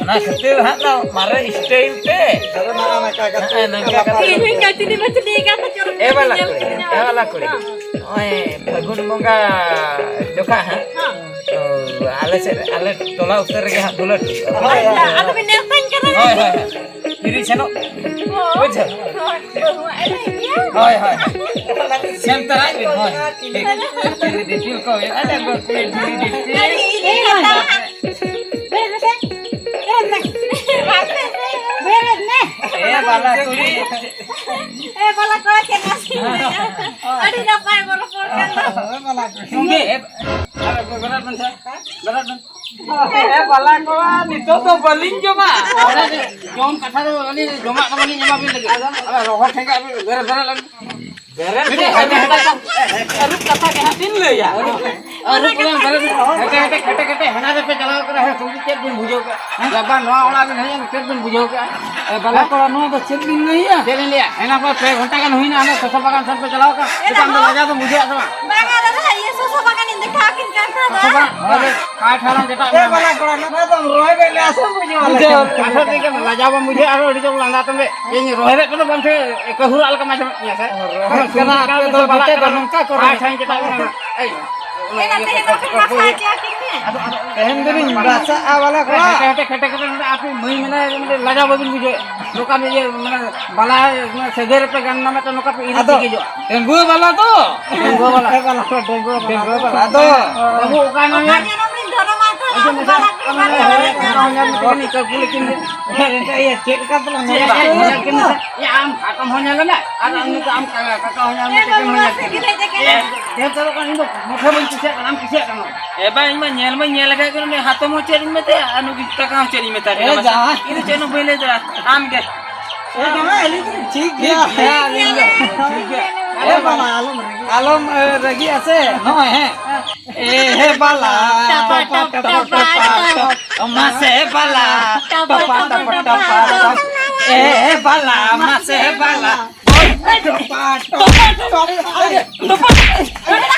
ᱚᱱᱟ ᱠᱷᱟᱹᱛᱤᱨ ᱦᱟᱸᱜ ᱫᱚ ᱢᱟᱨᱮ style ᱛᱮ᱾ ᱟᱫᱚ ᱱᱚᱜᱼᱚ ᱱᱚᱝᱠᱟ ᱠᱟᱛᱮ᱾ ᱦᱮᱸ, ᱱᱚᱝᱠᱟ ᱠᱟᱛᱮ᱾ ᱤᱧ ᱦᱚᱸᱧ ᱠᱟᱹᱴᱤᱡ ᱢᱟᱹᱴᱤᱡ ᱠᱟᱛᱷᱟ ᱪᱚᱨᱚᱠ ᱮ ᱵᱟᱞᱟ ᱧᱮᱞ ᱠᱩᱲᱤ, ᱠᱤᱫᱤᱧᱟ᱾ ᱮ ᱵᱟᱞᱟ ᱠᱩᱲᱤ᱾ ᱦᱮᱸ᱾ ᱱᱚᱜᱼᱚᱭ ᱯᱷᱟᱹᱜᱩᱱ ᱵᱚᱸᱜᱟ ᱡᱚᱠᱷᱟ ᱦᱟᱸᱜ᱾ ᱦᱮᱸ᱾ ᱛᱚ, ᱟᱞᱮ ᱥᱮᱫ, ᱟᱞᱮ ᱴᱚᱞᱟ ᱩᱛᱟᱹᱨ ᱨᱮᱜᱮ ᱦᱟᱸᱜ ᱫᱩᱞᱟᱹᱲ ᱦᱩᱭᱩᱜᱼᱟ᱾ ᱦᱳᱭ, ᱦᱳᱭ᱾ ᱟᱫᱚ ᱵᱤᱱ ᱱᱮᱣᱛᱟᱧ ᱠᱟᱱᱟ᱾ ᱦᱳᱭ, ᱦᱳᱭ, ᱦᱳᱭ᱾ ᱦᱤᱨᱤ ᱥᱮᱱᱚᱜ ᱯᱮ᱾ ᱦᱳᱭ᱾ ᱵᱩᱡᱷᱟᱹᱣ? ᱦᱳᱭ᱾ ᱦᱳᱭ, ᱦᱳᱭ᱾ ᱥᱮᱱ ᱛᱚᱨᱟᱜ ᱵᱤᱱ, ᱦᱳᱭ᱾ ᱴᱷᱤᱠ᱾ ᱫᱤᱯᱤᱞ ᱠᱚ ᱦᱩᱭᱩᱜᱼᱟ, ᱰᱟᱺᱜᱩᱣᱟᱹ ᱠᱩᱲᱤ ᱰᱷᱤᱞᱤ ᱫᱤᱯᱤᱞ᱾ ᱵᱮᱨᱮᱫ ᱢᱮᱥᱮ᱾ ᱵᱮᱨᱮᱫ ᱢᱮ᱾ ᱵᱮᱨᱮᱫ ᱢᱮ᱾ ᱮ ᱵᱟᱞᱟ ᱠᱩᱲᱤ᱾ ᱮ ᱵᱟᱞᱟ ᱠᱚᱲᱟ ᱪᱮᱫ ᱱᱟᱥᱮ ᱞᱟᱹᱭᱟ? ᱟᱹᱰᱤ ᱱᱟᱯᱟᱭ ᱵᱚ ᱨᱚᱯᱚᱲ ᱠᱟᱱ ᱫᱚ᱾ ᱮ ᱵᱟᱞᱟ ᱠᱩᱲᱤ᱾ ᱜᱚᱝᱠᱮ, ᱮ, ᱟᱨ ᱵᱮᱨᱮᱫ ᱵᱮᱱ ᱥᱮ᱾ ᱵᱮᱨᱮᱫ ᱵᱮᱱ᱾ ᱮ ᱵᱟᱞᱟ ᱠᱚᱲᱟ, ᱱᱤᱛᱚᱜ ᱫᱚ ᱵᱟᱹᱞᱤᱧ ᱡᱚᱢᱟ᱾ ᱚᱱᱟ ᱜᱮ, ᱡᱚᱢ ᱠᱟᱛᱷᱟ ᱫᱚ ᱟᱹᱞᱤᱧ ᱡᱚᱢᱟᱜ ᱫᱚ ᱵᱟᱹᱞᱤᱧ ᱮᱢᱟ ᱵᱤᱱ ᱞᱟᱹᱜᱤᱫ᱾ ᱟᱫᱚ ᱨᱚᱦᱚᱲ ᱴᱷᱮᱸᱜᱟ ᱵᱤᱱ ᱵᱮᱨᱮᱫ, ᱵᱮᱨᱮᱫ ᱞᱮᱱ᱾ ᱵᱮᱨᱮᱫ ᱵᱤᱱ, ᱟᱹᱨᱩᱵ ᱠᱟᱛᱷᱟ ᱜᱮ ᱦᱟᱸᱜ ᱵᱤᱱ ᱞᱟᱹᱭᱟ᱾ ᱟᱹᱨᱩᱵ ᱠᱚᱫᱚ ᱵᱮᱨᱮᱫ ᱵᱤᱱ᱾ ᱦᱮᱴᱮ, ᱦᱮᱴᱮ, ᱠᱷᱮᱴᱮ, ᱠᱷᱮᱴᱮ, ᱦᱟᱱᱟ ᱨᱮᱯᱮ ᱪᱟᱞᱟᱣ ᱠᱟᱱᱟ, ᱦᱮᱸ, ᱥᱩᱫᱷᱩ ᱪᱮᱫ ᱵᱤᱱ ᱵᱩᱡᱷᱟᱹᱣ ᱠᱮᱜᱼᱟ? ᱦᱮᱸ? ᱜᱟᱯᱟ ᱱᱚᱣᱟ ᱚᱲᱟᱜ ᱵᱤᱱ ᱦᱮᱡ ᱮᱱ, ᱪᱮᱫ ᱵᱤᱱ ᱵᱩᱡᱷᱟᱹᱣ ᱠᱮᱜᱼᱟ? ᱮ, ᱵᱟᱞᱟ ᱠᱚᱲᱟ, ᱱᱚᱣᱟ ᱫᱚ ᱪᱮᱫ ᱵᱤᱱ ᱞᱟᱹᱭᱟ? ᱪᱮᱫ ᱞᱤᱧ ᱞᱟᱹᱭᱟ? ᱦᱮᱱᱟ ᱠᱚ ᱯᱮ ᱜᱷᱚᱱᱴᱟ ᱜᱟᱱ ᱦᱩᱭᱱᱟ, ᱦᱟᱱᱮ ᱥᱚᱥᱚ ᱵᱟᱜᱟᱱ ᱥᱮᱱ ᱯᱮ ᱪᱟᱞᱟᱣ ᱠᱟᱱ᱾ ᱪᱮᱫᱟᱜ ᱟᱢ ᱫᱚ ᱞᱟᱡᱟᱣ ᱫᱚᱢ ᱵᱩᱡᱷᱟᱹᱣᱮᱫ ᱛᱟᱢᱟ? ᱵᱟᱝᱟ ᱫᱟᱫᱟ, ᱤᱭᱟᱹ ᱥᱚᱥᱚ ᱵᱟᱜᱟᱱᱤᱧ ᱫᱮᱠᱷᱟᱣ ᱠᱤᱱ ᱠᱟᱱ ᱛᱟᱦᱮᱸ ᱫᱚ᱾ ᱥᱚᱥᱚ ᱵᱟᱜᱟᱱ? ᱦᱳᱭ᱾ ᱟᱨ ᱛᱷᱚᱲᱟ ᱡᱮᱴᱟ ᱮ ᱢᱮᱱᱟᱜᱼᱟ᱾ ᱵᱟᱞᱟ ᱠᱚᱲᱟ, ᱱᱚᱰᱮ ᱫᱚᱢ ᱨᱚᱦᱚᱭ ᱵᱮᱱ ᱞᱟᱹᱭᱟ ᱥᱮ ᱵᱩᱡᱷᱟᱹᱣ ᱟᱞᱮ ᱵᱩᱡᱷᱟᱹᱣ, ᱠᱟᱱᱟ? ᱠᱟᱛᱷᱟ ᱛᱮᱜᱮ ᱞᱟᱡᱟᱣ ᱵᱟᱢ ᱵᱩᱡᱷᱟᱹᱣᱟ, ᱟᱨᱚ ᱟᱹᱰᱤ ᱡᱳᱨ ᱞᱟᱸᱫᱟ ᱛᱟᱢ ᱵᱮ᱾ ᱤᱧ ᱨᱚᱦᱚᱭ ᱨᱮ ᱠᱚᱫᱚ ᱵᱟᱝ ᱴᱷᱮ-, ᱠᱟᱹᱦᱩᱨᱟᱜ ᱞᱮᱠᱟᱢ ᱟᱸᱡᱚᱢᱮᱫ ᱛᱤᱧᱟ ᱥᱮ? ᱨᱚᱦᱚᱭ ᱠᱟᱱᱟ, ᱟᱯᱮ ᱫᱚ ᱵᱟᱞᱟ ᱱᱚᱛᱮ ᱫᱚ ᱠᱟᱱᱟ᱾ ᱱᱚᱝᱠᱟ ᱠᱚ ᱨᱚᱦᱚᱭ ᱟᱨ ᱴᱷᱟᱹᱭ ᱪᱮᱛᱟᱱ ᱨᱮ ᱢᱮᱱᱟᱜᱼᱟ᱾ ᱮᱭ, ᱮᱱᱟ ᱛᱮᱦᱮᱧ ᱫᱚ ᱠᱟᱹᱴᱤᱡ ᱢᱟᱥᱟ ᱦᱚᱪᱚ ᱟᱹᱠᱤᱱ ᱢᱮ᱾ ᱟᱫᱚ, ᱟᱫᱚ, ᱛᱮᱦᱮᱧ ᱫᱚᱞᱤᱧ ᱵᱟᱥᱟᱜᱼᱟ, ᱵᱟᱞᱟ ᱠᱚᱲᱟ᱾ ᱦᱮᱴᱮ, ᱦᱮᱴᱮ, ᱠᱷᱮᱴᱮ, ᱠᱷᱮᱴᱮ, ᱱᱚᱰᱮ ᱟᱯᱮ ᱢᱟᱹᱭ ᱢᱮᱱᱟᱭᱟ, ᱢᱤᱫᱴᱮᱱ ᱞᱟᱡᱟᱣ ᱵᱟᱹᱵᱤᱱ ᱵᱩᱡᱷᱟᱹᱣᱮᱫ? ᱱᱚᱝᱠᱟ ᱤᱭᱟᱹ, ᱢᱟᱱᱮ, ᱵᱟᱞᱟ, ᱢᱟᱱᱮ, ᱥᱟᱹᱜᱟᱹᱭ ᱨᱮᱯᱮ ᱜᱟᱱ ᱱᱟ, ᱢᱤᱫᱴᱮᱱ ᱱᱚᱝᱠᱟ ᱯᱮ ᱤᱫᱤ ᱟᱫᱚ ᱴᱷᱤᱠ ᱦᱤᱡᱩᱜᱼᱟ᱾ ᱰᱟᱺᱜᱩᱣᱟᱹ ᱵᱟᱞᱟ ᱛᱚ? ᱰᱟᱺᱜᱩᱣᱟ ᱵᱟᱞᱟ᱾ ᱦᱮᱸ, ᱵᱟᱞᱟ ᱠᱚ, ᱰᱟᱺᱜᱩᱣᱟ ᱵᱟᱞᱟ᱾ ᱰᱟᱺᱜᱩᱣᱟ ᱵᱟᱞᱟ᱾ ᱟᱫᱚ ᱚᱠᱟ ᱧᱚᱜ ᱨᱮᱱ ᱫᱷᱚᱨᱚᱢ ᱟᱫᱚ ᱟᱫᱚ ᱢᱮᱥᱟ, ᱵᱟᱞᱟ ᱠᱚ ᱟᱢ ᱵᱟᱞᱟ ᱦᱚᱸ ᱠᱚ ᱧᱮᱞ ᱢᱮ, ᱟᱢ ᱦᱚᱸ ᱧᱮᱞ ᱢᱮ, ᱛᱤᱠᱤᱱ ᱤᱧ ᱠᱟᱹᱠᱩ ᱞᱮᱠᱤᱱ ᱜᱮ᱾ ᱦᱮᱸ, ᱮᱱᱛᱮ ᱤᱭᱟᱹ ᱪᱮᱫ ᱞᱮᱠᱟ ᱛᱮᱞᱟᱝ ᱪᱮᱫ ᱧᱮᱞ ᱵᱟᱝ? ᱠᱤᱱᱟ? ᱧᱮᱞ ᱠᱤᱱ ᱥᱮ? ᱭᱟ, ᱟᱢ ᱦᱟᱛᱚᱢ ᱦᱚᱸ ᱧᱮᱞ ᱢᱮ, ᱟᱨ ᱟᱢ ᱱᱤᱛᱚᱜ ᱟᱢ ᱠᱟ-, ᱠᱟᱠᱟ ᱦᱚᱸ ᱧᱮᱞ ᱢᱮ, ᱛᱤᱠᱤᱱ ᱦᱚᱸ ᱧᱮᱞ ᱠᱤᱱ᱾ ᱮ, ᱰᱷᱮᱨ ᱪᱟᱞᱟᱜ ᱠᱟᱱᱟ, ᱤᱧ ᱫᱚ ᱢᱚᱴᱷᱮ ᱵᱟᱹᱧ ᱠᱩᱥᱤᱭᱟᱜ ᱠᱟᱱᱟ, ᱟᱢ ᱠᱩᱥᱤᱭᱟᱜ ᱠᱟᱱᱟ᱾ ᱮ ᱵᱟ, ᱤᱧ ᱢᱟ ᱧᱮᱞ ᱢᱟᱧ ᱧᱮᱞ ᱟᱠᱟᱫ ᱜᱮ, ᱩᱱᱤ ᱦᱟᱛᱚᱢ ᱦᱚᱸ ᱪᱮᱫ ᱤᱧ ᱢᱮᱛᱟᱭᱟ, ᱟᱨ ᱱᱩᱠᱤᱱ ᱠᱟᱠᱟ ᱦᱚᱸ ᱪᱮᱫ ᱤᱧ ᱢᱮᱛᱟᱭᱟ? ᱮ ᱡᱟᱶᱟᱭ᱾ ᱤᱧ ᱫᱚ ᱪᱮᱫ ᱦᱚᱸ ᱵᱟᱹᱧ ᱞᱟᱹᱭ ᱫᱟᱲᱮᱭᱟᱜᱼᱟ, ᱟᱢ ᱜᱮ᱾ ᱮ ᱡᱟᱶᱟᱭ, ᱟᱹᱞᱤᱧ ᱫᱚ ᱴᱷᱤᱠ ᱜᱮᱭᱟ᱾ ᱦᱮᱸ, ᱟᱹᱞᱤᱧ ᱫᱚ ᱴᱷᱤᱠ ᱜᱮᱭᱟ᱾ ᱮ ᱵᱟᱞᱟ, ᱟᱞᱚᱢ ᱨᱟᱹᱜᱤ᱾ ᱟᱞᱚᱢ, ᱮ, ᱨᱟᱹᱜᱤᱜᱼᱟ ᱥᱮ, ᱱᱚᱜᱼᱚᱭ, ᱦᱮᱸ᱾ ᱮ ᱦᱮ ᱵᱟᱞᱟ, ᱴᱟᱯᱟ, ᱴᱟᱯ, ᱴᱟᱯᱟ, ᱴᱟᱯᱟ, ᱴᱟᱯ᱾ ᱢᱟᱥᱮ ᱵᱟᱞᱟ, ᱴᱟᱯᱟ, ᱴᱟᱯᱟ, ᱴᱟᱯᱟ, ᱴᱟᱯ᱾ ᱮ ᱦᱮ ᱵᱟᱞᱟ, ᱢᱟᱥᱮ ᱵᱟᱞᱟ᱾ ᱴᱟᱯᱟ, ᱴᱟᱯᱟ, ᱴᱟᱯᱟ᱾